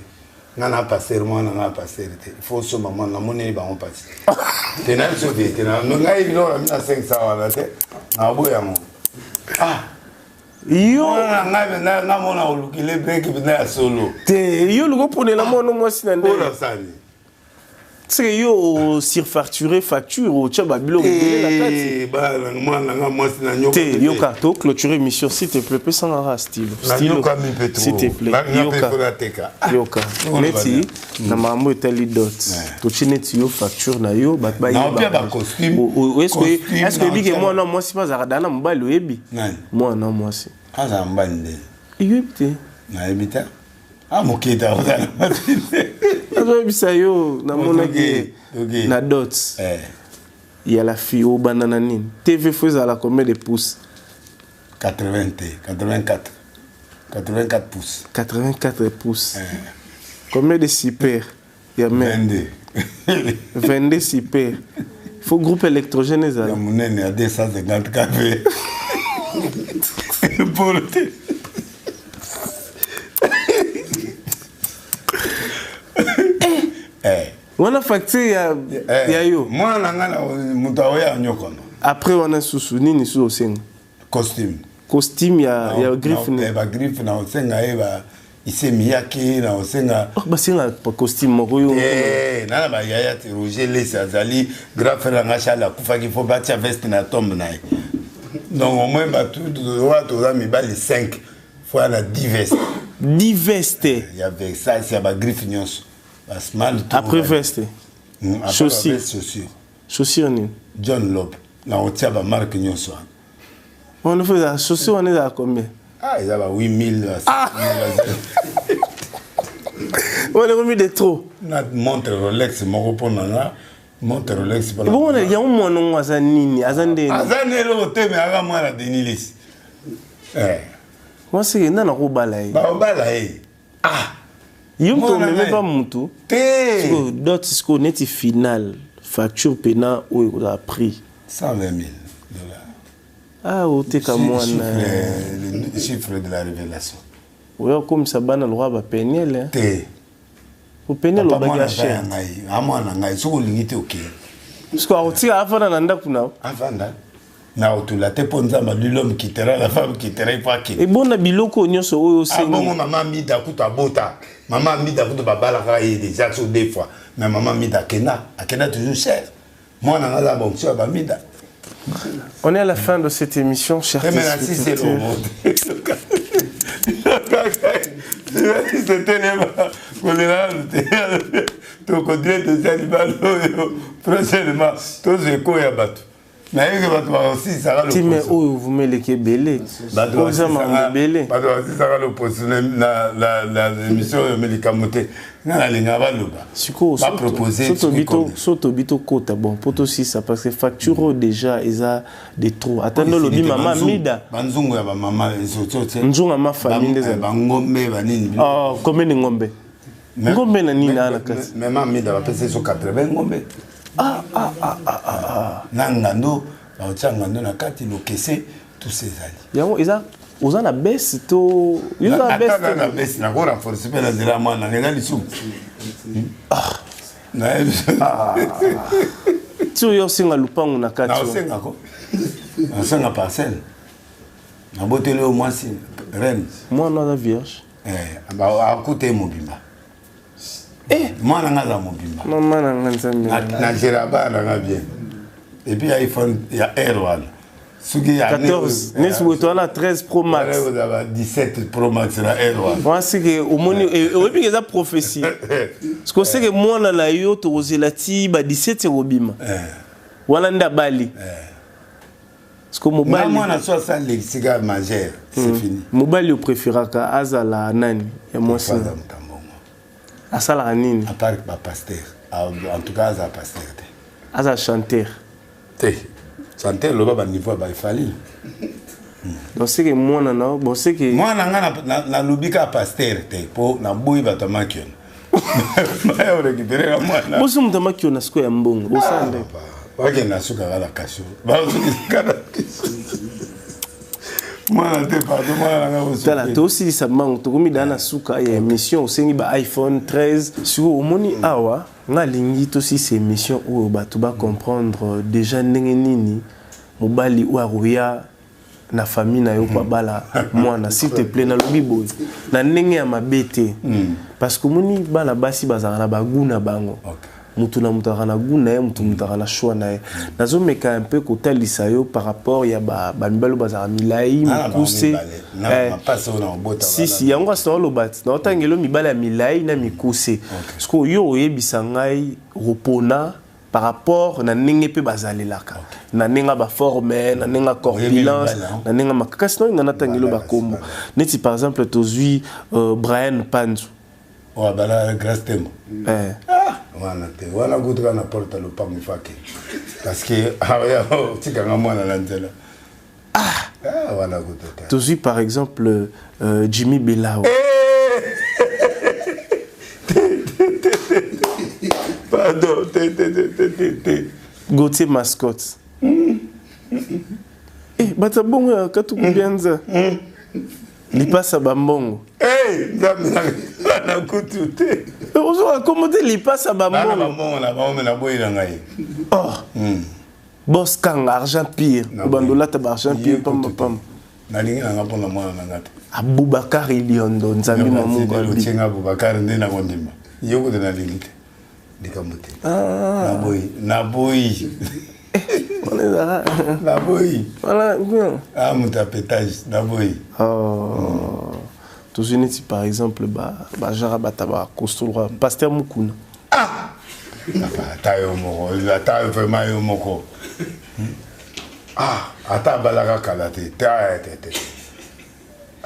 B: Ngai na pasteur, mwana ngai pasteur te, il faut osomba mwana, namoneli bango mpasi te, na biso vérité na ngai, biloko na bino na 500 wana te, naboya yango. Ah,
A: yo
B: mwana ngai mpenza, nga mona olukile breki mpenza ya solo.
A: Te, yo luka oponela mwana mwasi na ndenge.
B: Mpona sani?
A: Seke yo osurfacture facture, otya babiloko ebele na kati.
B: Bana, mwana nga mwasi na nyoko.
A: Te, yoka, to clôturer émission, s'il te plaît, pesanga kaka stylo.
B: Nanyokami mpe trop.
A: S'il te plaît.
B: Yoka.
A: Yoka, neti na makambo etali dot, totie neti yo facture na yo, bato
B: bayeba.
A: Est-ce oyebi ke mwana mwasi mpe azalaka daa na mobali? Oyebi mwana mwasi?
B: Azala mobali nde?
A: Eyebi te.
B: Nayebi te. Ah, moketa ozala.
A: Nazoyebisa yo, namonaki na dot ya la fille, obanda na nini? TV fo ezala combien de pouces?
B: 80 te, 84, 84 pouces.
A: 84 pouces. Combien de super ya mare?
B: 22.
A: 22 super. Faut groupe électrogène ezala
B: ya monene ya 250 kV polo te.
A: Wana facture ya yo.
B: Mwana na ngai, moto aoya anyokama.
A: Après wana susu nini susu osenga?
B: Costume.
A: Costume ya griffe
B: ne? Bagriffe na osenga ye ba isemi yaki na osenga.
A: Basenga costume moko yo?
B: Na na bayaya te. Roger Lesi azali grand frère nanga, Charles akufaki, fo batia veste na tombe na ye. Donc au moins bato oyo toza mibali 5, fo ya na 10 veste.
A: 10 veste?
B: Ya Versace, ya bagriffe nyonso, basmal.
A: Après veste, chaussure?
B: Chaussure.
A: Chaussure nini?
B: John Lop, na otia bamarque nyonso wana.
A: Wana fo ezala chaussure wana ezala combien?
B: Ah, eza ba 8000.
A: Wana ekomi de trop.
B: Na montre Rolex moko mpo na nga, montre Rolex.
A: Bongo yango mwana ngo aza nini, aza ndeni?
B: Aza na eloko te, me aka mwana Denilis.
A: Mwasi nda nakobala ye.
B: Bakobala ye. Ah.
A: Yo moto omeme pa mutu.
B: Te.
A: Dot sikoyo neti final facture mpena oyo ekozala prix?
B: 120 000 $.
A: Ah, oteka mwana.
B: Le chiffre de la révélation.
A: Oya okomisa bana lokwa bapeniele.
B: Te.
A: Openiele obaki ya cher.
B: Ngai amwana ngai, soki olingi te, okei.
A: Parce que akotika afanda na ndako na
B: Afanda na otula te, mpo Nzambe alobi: "L'homme quittera la femme, quittera, il faut akende."
A: Ebona biloko nyonso oyo osengi.
B: Bongo mama Mida kutu abota, mama Mida kutu babalaka ye déjà so deux fois, mais mama Mida akenda, akenda toujours cher. Mwana nga aza bonction ya bamida.
A: On est à la fin de cette émission, chers téléspectateurs.
B: Telema kolela nanu te, tokontinue tosali balo oyo prochainement, tozwa ekoya bato nayeke bato bakosisaka.
A: Time oyo vumeleki ebele, oza makambo ebele.
B: Bato bakosisaka loposo na émission oyo, me likambo te, nga nalinga baloba.
A: Sikoyo so tobi tokota bon mpo tosisa, parce que facture oyo déjà eza de trop. Ata nde olobi mama Mida.
B: Banzungu ya bamama.
A: Nzungu ya ma famille nde.
B: Bangombe banini.
A: Combien de ngombe? Ngombe na nini ala kati?
B: Mama Mida bapesa so 80 ngombe.
A: Ah, ah, ah, ah, ah.
B: Na ngando, baotia ngando na kati lokese. Tout ça ezali.
A: Yango eza oza na baisse to yo oza na baisse
B: te? Na baisse nako renforcer mpe na nzela ya mwana nanga eza lisumu. Ah. Nayebi.
A: Ah. Ti oyo osenga lupangu na kati.
B: Naosenga ko. Naosenga parcelle. Naboteli oyo mwasi reine.
A: Mwana aza vierge.
B: Eh, akuta ye mobimba.
A: Eh.
B: Mwana nga aza mobimba.
A: Mama na nga nzambe.
B: Na gera bana nga bien. Et puis iPhone ya Air wana.
A: Soki ya 14 neti boye toza na 13 Pro Max.
B: 17 Pro Max na Air wana.
A: Wana seke omoni oyebi ke eza prophétie. Parce que seke mwana na yo tokozela ti ba 17 ekobima. Wana nde abali. Parce que mobali
B: mwana so asali esika majeur, c'est fini.
A: Mobali opréféraka azala nani ya mwasi? Asalaka nini?
B: À part ba pasteur. En tout cas azala pasteur te.
A: Azala chanteur.
B: Te. Chanteur loba ba niveau ba efali.
A: Donc c'est que mwana na bon c'est que
B: mwana nga na lobi ka pasteur te po na boyi bato ya makiona. Baya récupérer la mwana.
A: Boso mutu ya makiona siko ya mbongo. Osande.
B: Bakenda suka kala kasho. Bazokana. Mwana te pardon mwana nanga
A: boso. Tala tosilisa mango tokomi da na suka ya émission osengi ba iPhone 13 siko omoni awa nga lingi tosilisa émission oyo bato ba comprendre déjà ndenge nini mobali oyo akoya na famille na yo po abala mwana s'il te plaît nalobi boye na ndenge ya mabe te parce que omoni bana basi bazalaka na bagout na bango. Mutu na mutu azalaka na goût na ye, mutu mutu azalaka na choix na ye. Nazomeka un peu kotalisa yo par rapport ya ba mibali oyo bazalaka milai, mikuse. Si, si, yango asi naoloba ti, naotangela yo mibali ya milai na mikuse. Parce que yo oyebisa ngai ropona par rapport na ndenge mpe bazalelaka. Na ndenge ba forme, na ndenge corpulence, na ndenge makasi, naolinga natangela yo bakombo. Neti par exemple tozwi Brian Panzu.
B: Oyo abala Grace Temo.
A: Eh.
B: Ah, wana te. Wana kutu kaka na porte ya lopango ifake. Parce que, ah, oya, otikanga mwana na nzela.
A: Ah.
B: Ah, wana kutu te.
A: Tozwi par exemple Jimmy Belao.
B: Eh! Pardon, te, te, te, te, te, te.
A: Gauthier Mascotte. Eh, bato ya bongo ya Katuku Bianza. Lipasa bambongo.
B: Eh, nzambe na kutu te.
A: Ozo kombo te lipasa bambongo.
B: Bana bambongo na bango na boyi na ngai.
A: Oh. Boss Kanga argent pire. Obandolata ba argent pire pamba pamba.
B: Nalingi nanga mpona mwana na nga te.
A: Aboubacar Iliondo Nzambi Mamungu
B: abi. Otienga Aboubacar nde na kondima. Yo kutu nalingi te. Likambo te.
A: Ah.
B: Naboyi, naboyi.
A: On est là.
B: Naboyi.
A: Voilà, bien.
B: Ah, moto ya pétage, naboyi.
A: Oh. Tozwi neti par exemple ba ba genre bata ba costaud pasteur Mukuna.
B: Ah. Papa, ata yo moko, ata vraiment yo moko. Ah, ata abalaka kala te, te, te, te.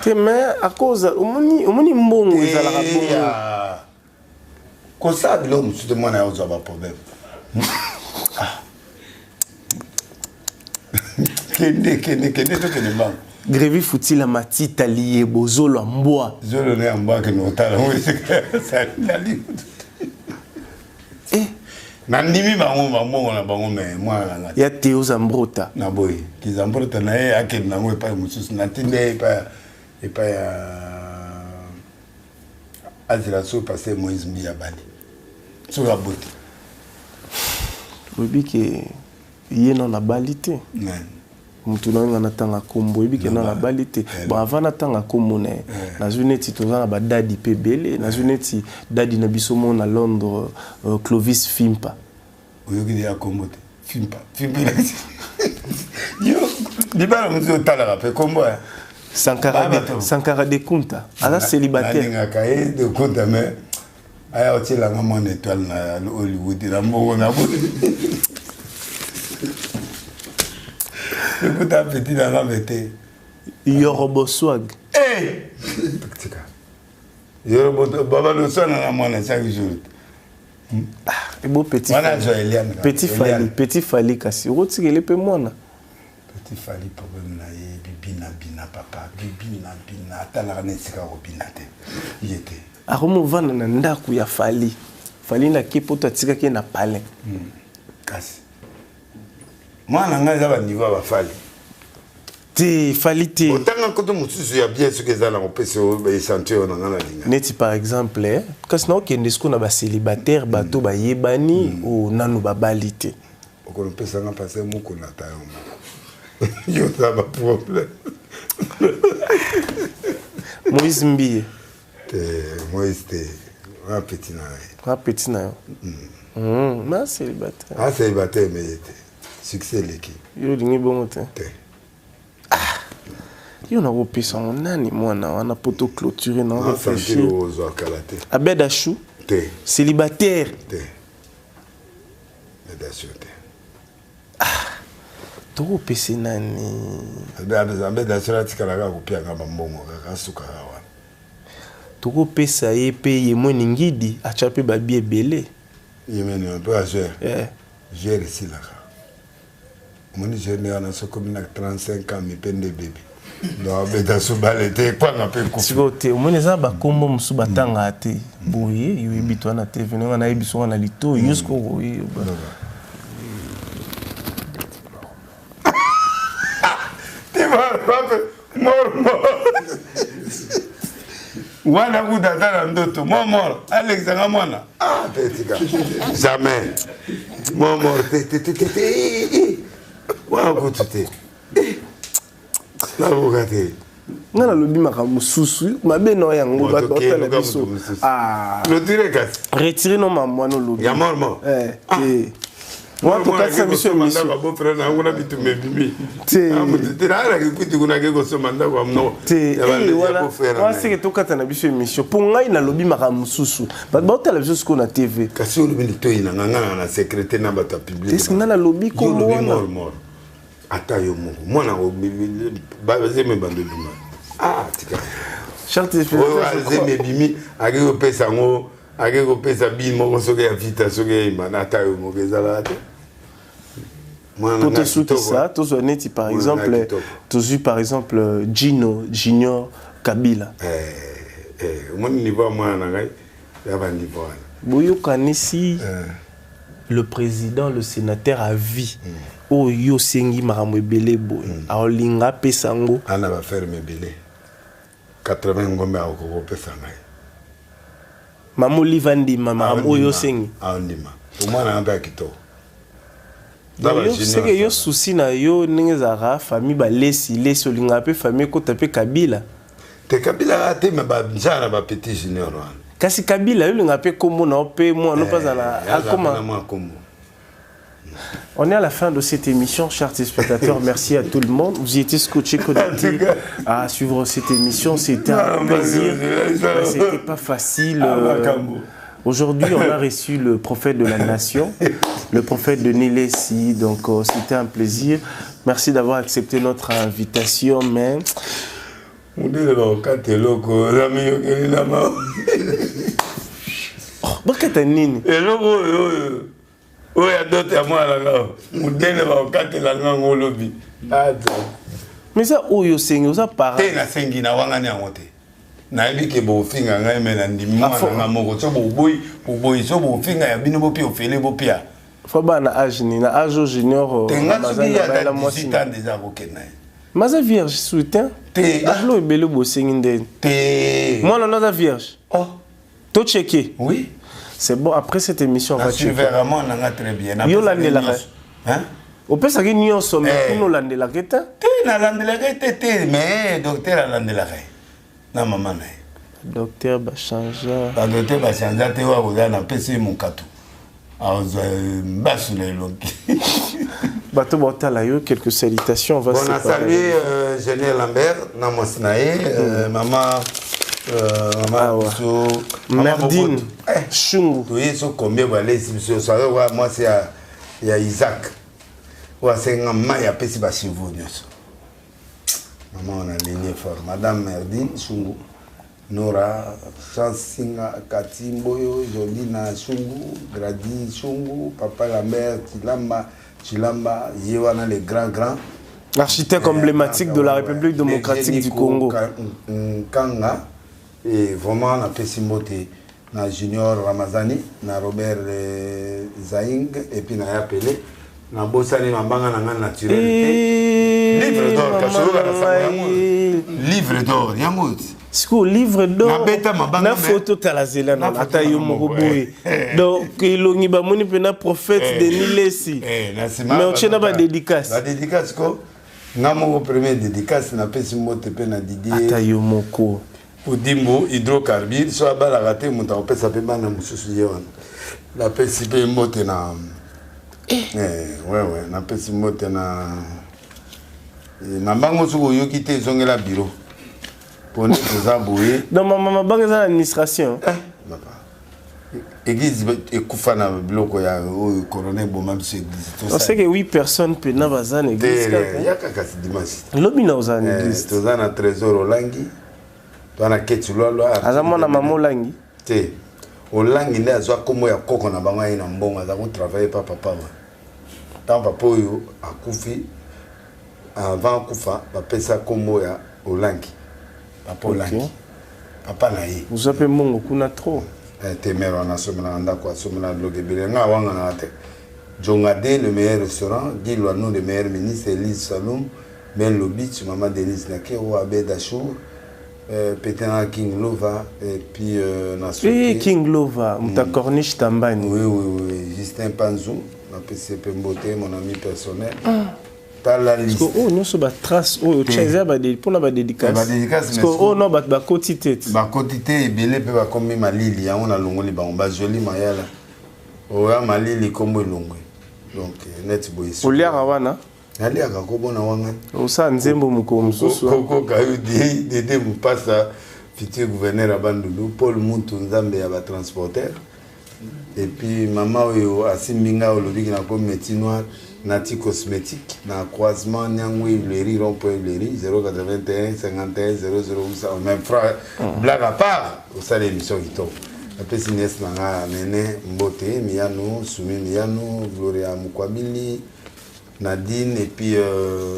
A: Te mais à cause omoni omoni mbongo ezalaka bongo.
B: Kosala biloko mosusu te mwana ya ozwa ba problème. Ah. Kende, kende, kende, tokende mbangu.
A: Grévy Futila Matita Liyebo Zolo ya mbwa.
B: Zolo na ya mbwa kende kotala ngo esika ya sali.
A: Eh.
B: Nandimi bango bambongo na bango me mwana na ngai.
A: Ya Théo Zambrota.
B: Na boye. Ki Zambrota na ye akende nango epai mosusu. Natindi ye epai ya azela soki pasteur Moïse Mbiye abali. Soki aboti.
A: Oyebi ke ye nano abali te.
B: Nani?
A: Mutu na nga natanga kombo, oyebi ke nano abali te. Bon, avant natanga kombo na ye, nazwi neti toza na ba dadi pe ebele, nazwi neti dadi na biso mo na Londres, Clovis Fimpa.
B: Oyoki deja kombo te. Fimpa, Fimpa. Yo, libala mosusu otalaka pe kombo ya
A: Sankara de, Sankara de Kunta. Aza célibataire.
B: Nalingaka ye de Kunta, mais aya otielanga mwana étoile na Hollywood na mbongo na bo. Écoute, petit na nga mete.
A: Yorobo Swag.
B: Eh! Tika. Yorobo baba losana na mwana chaque jour.
A: Ah, ebo petit
B: Wana azwa Eliane.
A: Petit Fally, petit Fally kasi okotikele pe mwana.
B: Petit Fally problème na ye bibina bina papa, bibina bina atalaka na esika kobina te. Ye te.
A: Akomovanda na ndako ya Fally. Fally na kepoto atikaki na palais.
B: Kasi mwana ngai eza ba niveau ya ba Fally.
A: Te, Fally te.
B: Otanga nkoto mosusu ya bien soki eza na kopesa échantillon na nga nalinga.
A: Neti par exemple, eh, kasi naokende sikoyo na bacélibataire, bato bayebani oyo nanu babali te.
B: Okolopesa nga pase mokolo ata yo moko, yo oza baproblème.
A: Moïse Mbiye.
B: Te, Moïse te, wana petit na ye.
A: Wana petit na yo. Ma célibataire.
B: A célibataire, mais ye te, succès eleki.
A: Yo olingi bongo te.
B: Te.
A: Yo nakopesa yango nani mwana wana po toclôture na
B: réfléchir? Ozwa kala te.
A: Abed Achou.
B: Te.
A: Célibataire.
B: Te, Abed Achou te.
A: Tokopesa nani?
B: Abed Achou atikalaka kopianga bambongo kaka, asukaka wana.
A: Tokopesa ye mpe ye mweni ngidi atya mpe babi ebele.
B: Ye meni mpe ager ger esilaka. Omoni jeune wana, soki omi na 35 ans, mipe nde ebebi, donc abeta so bale te, ekwanga mpe ekufi.
A: Sikoyo te, omoni eza bakombo mosusu batangaka te boye. Yo oyebi to wana te, ndenge nayebi so wana litoi yo sikoyo oyeba.
B: Mort mort wana kuta ata na ndoto mwa mort alekisanga mwana. Ah, te, tika, jamais mwa mort te, te, te, te, te, wana kutu te, nakoka te.
A: Nga nalobi makambo mosusu mabe na yango, bato baotala biso.
B: Retire kasi.
A: Retire no mambo wana olobi.
B: Ya mort mort.
A: Te, wana tokatisa biso émission.
B: Beau-frère na yango na bitumba ebimi.
A: Te.
B: Te, nayalaki kuti kuna ake kosomba ndako ya monoko.
A: Te, wana seke tokata na biso émission, mpo ngai nalobi makambo mosusu, bato baotala biso sikoyo na TV.
B: Kasi olobi litoi na nga, nga na secrété na bato ya public.
A: Eske ngai nalobi kombo wana?
B: Mort mort, ata yo moko mwana bazemi bando ebima. Ah, tika. Azemi ebimi, ake kopesa yango, ake kopesa bine moko soki ya vita, soki ya imana, ata yo moko ezalaka te.
A: Po tosukisa, tozwa neti par exemple, tozwi par exemple Gino Junior Kabila.
B: Omoni niveau ya mwana na ngai, ya baniveau wana.
A: Boyokanisi le président, le sénateur à vie oyo yo osengi makambo ebele boye, aolinga apesa yango.
B: Ana baferme ebele, 80 ngombe akoki kopesa ngai.
A: Mama Olive andima makambo oyo osengi?
B: Aondima, omwana nga mpe ya kitoko.
A: Seke yo susi na yo ndenge ezalaka, famille balesi lesi, olingaka mpe famille ekota mpe Kabila.
B: Te, Kabila te, me banza na bapetit junior wana.
A: Kasi Kabila, yo olingaka mpe kombo na yo mpe mwana mpe azala akoma.
B: Mwa kombo.
A: On est à la fin de cette émission, chers téléspectateurs. Merci à tout le monde. Vous y étiez scotchés, connectés à suivre cette émission. C'était un plaisir. C'était pas facile. Aujourd'hui, on a reçu le prophète de la nation, le prophète de Nilesi. Donc, c'était un plaisir. Merci d'avoir accepté notre invitation. Mais
B: Mondele bakokata eloko namiyokeli na ma.
A: Bakata nini?
B: Eloko oyo oyo oyo ya dote ya mwana nga, mondele bakokatela ngango olobi.
A: Mais eza oyo osengi, oza para.
B: Te, nasengi, nawangani yango te. Nayebi ke bofinga ngai, me nandimi mwana nga moko. So boboyi, boboyi, so bofinga ya bino, bopia ofele, bopia.
A: Fo bana na age nini? Na age oyo junior?
B: Te, nga soki ye ata 18 ans déjà, akokenda ye.
A: Maza vierge soutien.
B: Te.
A: Babilo ebele bosengi ndeni.
B: Te.
A: Mwana no aza vierge?
B: Oh.
A: To checker.
B: Oui.
A: C'est bon, après cette émission, on va checker.
B: Vraiment nanga très bien.
A: Yo landelaka?
B: Hein?
A: Opesaki nyonso, mais kuna olandelaka te.
B: Te, nalandelaka te te, mais docteur alandelaka ye na mama na ye.
A: Docteur bachangea.
B: Badocteur bachangea te. Oyo akoza, napesi ye mokato, azwa mbasu na elongi.
A: Bato baotala yo, quelques salutations, on va
B: bon, na salue Géniel Lambert na mwasi na ye, mama mama biso.
A: Merdine Shungu.
B: Toye so combien balesi biso so mwasi ya Isaac oyo asenga mai, apesi bachevaux nyonso. Mama wana ligne fort, madame Merdine Shungu, Nora Chansinga, Kati Mboyo, Jolina Shungu, Gradi Shungu, papa Lambert Chilamba, Chilamba ye wana le grand grand.
A: L'architecte emblématique de la République démocratique du Congo.
B: Kanga et vraiment napesi mbote na Junior Ramazani, na Robert Zaing, et puis na ya Pele. Nabosani mabanga na ngai naturel te. Livre d'or, kasi oyoka na sango yango. Livre d'or, yango.
A: Sikoyo livre d'or
B: Nabeta mabanga
A: na photo tala zela na
B: Na
A: ata
B: photo
A: yo
B: na
A: moko
B: moko,
A: boye. Donc elongi bamoni mpena prophète Denis Lessi.
B: Na nsima
A: Mais otie na ba dédicace.
B: Ba dédicace ko nga moko premier dédicace napesi mbote mpe na Didier.
A: Ata yo moko.
B: Odimbo hydrocarbure so abalaka te moto akopesa mpe bana mosusu ye wana. Napesi mpe mbote na ouais, napesi mbote na mabango soki oyoki te ezongela bureau. Pone toza boye.
A: Donc mama mabanga eza na administration.
B: Papa. Église ekufa na biloko ya oyo corona eboma biso église.
A: On sait que 8 personnes pena baza na église kaka.
B: Yaka kasi dimanche.
A: Lobi na oza na église.
B: Toza na Trésor Olangi. Toza na Keti Lwalwa.
A: Aza mwana mama Olangi?
B: Te. Olangi nde azwa kombo ya koko na bango aye na mbongo, aza ko travailler pa papa wa. Tant papa oyo akufi avant akufa bapesa kombo ya Olangi. Papa Olangi. Papa na ye.
A: Oza pe mbongo kuna trop.
B: Te mère wana asomela na ndako, asomela biloko ebele. Nga awanga na te. Djongade, le meilleur restaurant, Guy Loinou, le meilleur ministre, Elise Saloum, Ben Lobich, Maman Denise Nakero, Abed Achour, Peter King Lova, et puis na
A: Eh, King Lova, muta Corniche Tambani.
B: Oui, oui, oui, Justin Panzou, na PCP Mbote, mon ami personnel. Tala liste.
A: Parce que, oh, nous sommes trace, oh,
B: Te.
A: tcha, ba dé, pour na ba dédicace.
B: Ba dédicace,
A: Parce que,
B: mais
A: oh, non, ba, ba koti tete.
B: Ba koti te, ebele pe ba komi malili, yango na longoli bango, ba joli mayala. Oya malili kombo elongwe. Donc, net boye.
A: Oliaka wana?
B: Naliaka kobona wanga.
A: Osa nzembo mokolo mosusu.
B: Koko Kayu Dede Mupasa, futur gouverneur ya Bandundu, Paul Muntu Nzambe ya ba transporteur. Et puis mama oyo asimbi nga olobiki na komi métier noir, Nati cosmétique na croisement Nyangwe Huilerie, rond-point Huilerie, 081 51 00 800. Même frère, blague à part, osala émission kitoko. Napesi nièce na nga Nene Mbote, Miyano, Sumi Miyano, Gloria Mukwabili, Nadine et puis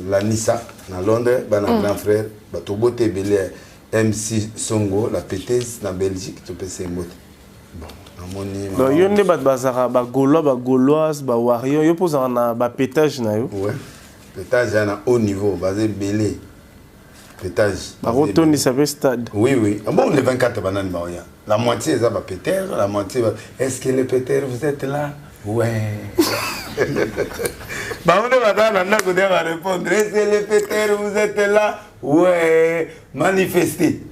B: Lanissa na Londres, bana grand frère, bato bote ebele MC Songo, la pétese na Belgique, topesi mbote. Bon, namoni
A: Donc,
B: mama
A: yo nde bato bazalaka ba Gaulois, ba Gauloises, ba Warriors, yo mpo ozalaka na ba pétage na yo?
B: Ouais, pétage ya na haut niveau, baza ebele. Pétage.
A: Bakotondisa mpe stade.
B: Oui, oui. Ah bon, les 24 banani baoya. La moitié eza ba pétère, la moitié ba... Est-ce que les pétères, vous êtes là? Ouais. Bango nde baza na ndako nde ba répondre. Est-ce que les pétères, vous êtes là? Ouais. Manifestez.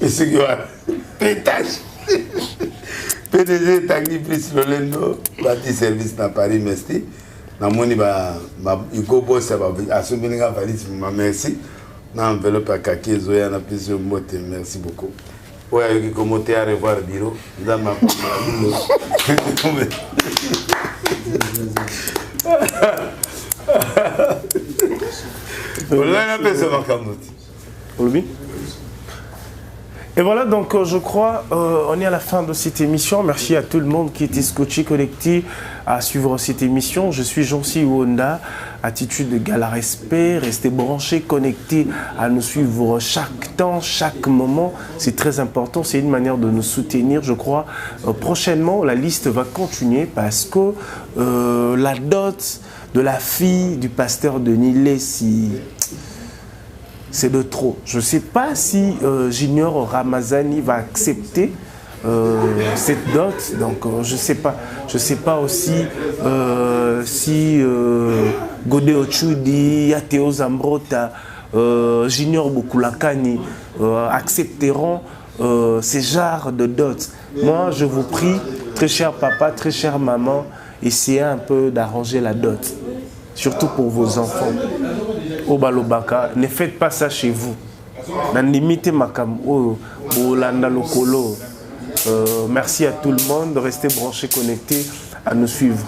B: Et ce qui va pétage. PDG Tanguy plus Lolendo, bati service na Paris, merci. Namoni ba, ba Hugo Boss ba asombeli nga valise, ma merci. Na enveloppe ya kaki ezoya na pesi yo mbote, merci beaucoup. Oyo ayoki komo te, à revoir bureau. Nzambe apambola bino. Olala pesa makambo te.
A: Olobi? Et voilà, donc je crois on est à la fin de cette émission. Merci à tout le monde qui était scotché, connecté à suivre cette émission. Je suis Jean-Cy Wonda, attitude de gala respect, restez branchés, connectés à nous suivre chaque temps, chaque moment. C'est très important, c'est une manière de nous soutenir, je crois. Prochainement, la liste va continuer parce que la dot de la fille du pasteur Denis Lessi, c'est de trop. Je ne sais pas si Junior Ramazani va accepter cette dot. Donc je sais pas. Je sais pas aussi si Godé Ochudi, Ateo Zambrota, Junior Bokulakani accepteront ces genres de dot. Moi, je vous prie, très cher papa, très chère maman, essayez un peu d'arranger la dot. Surtout pour vos enfants. Obalobaka, ne faites pas ça chez vous. Na limite makam oyo, bolanda lokolo. Merci à tout le monde de rester branché, connecté, à nous suivre.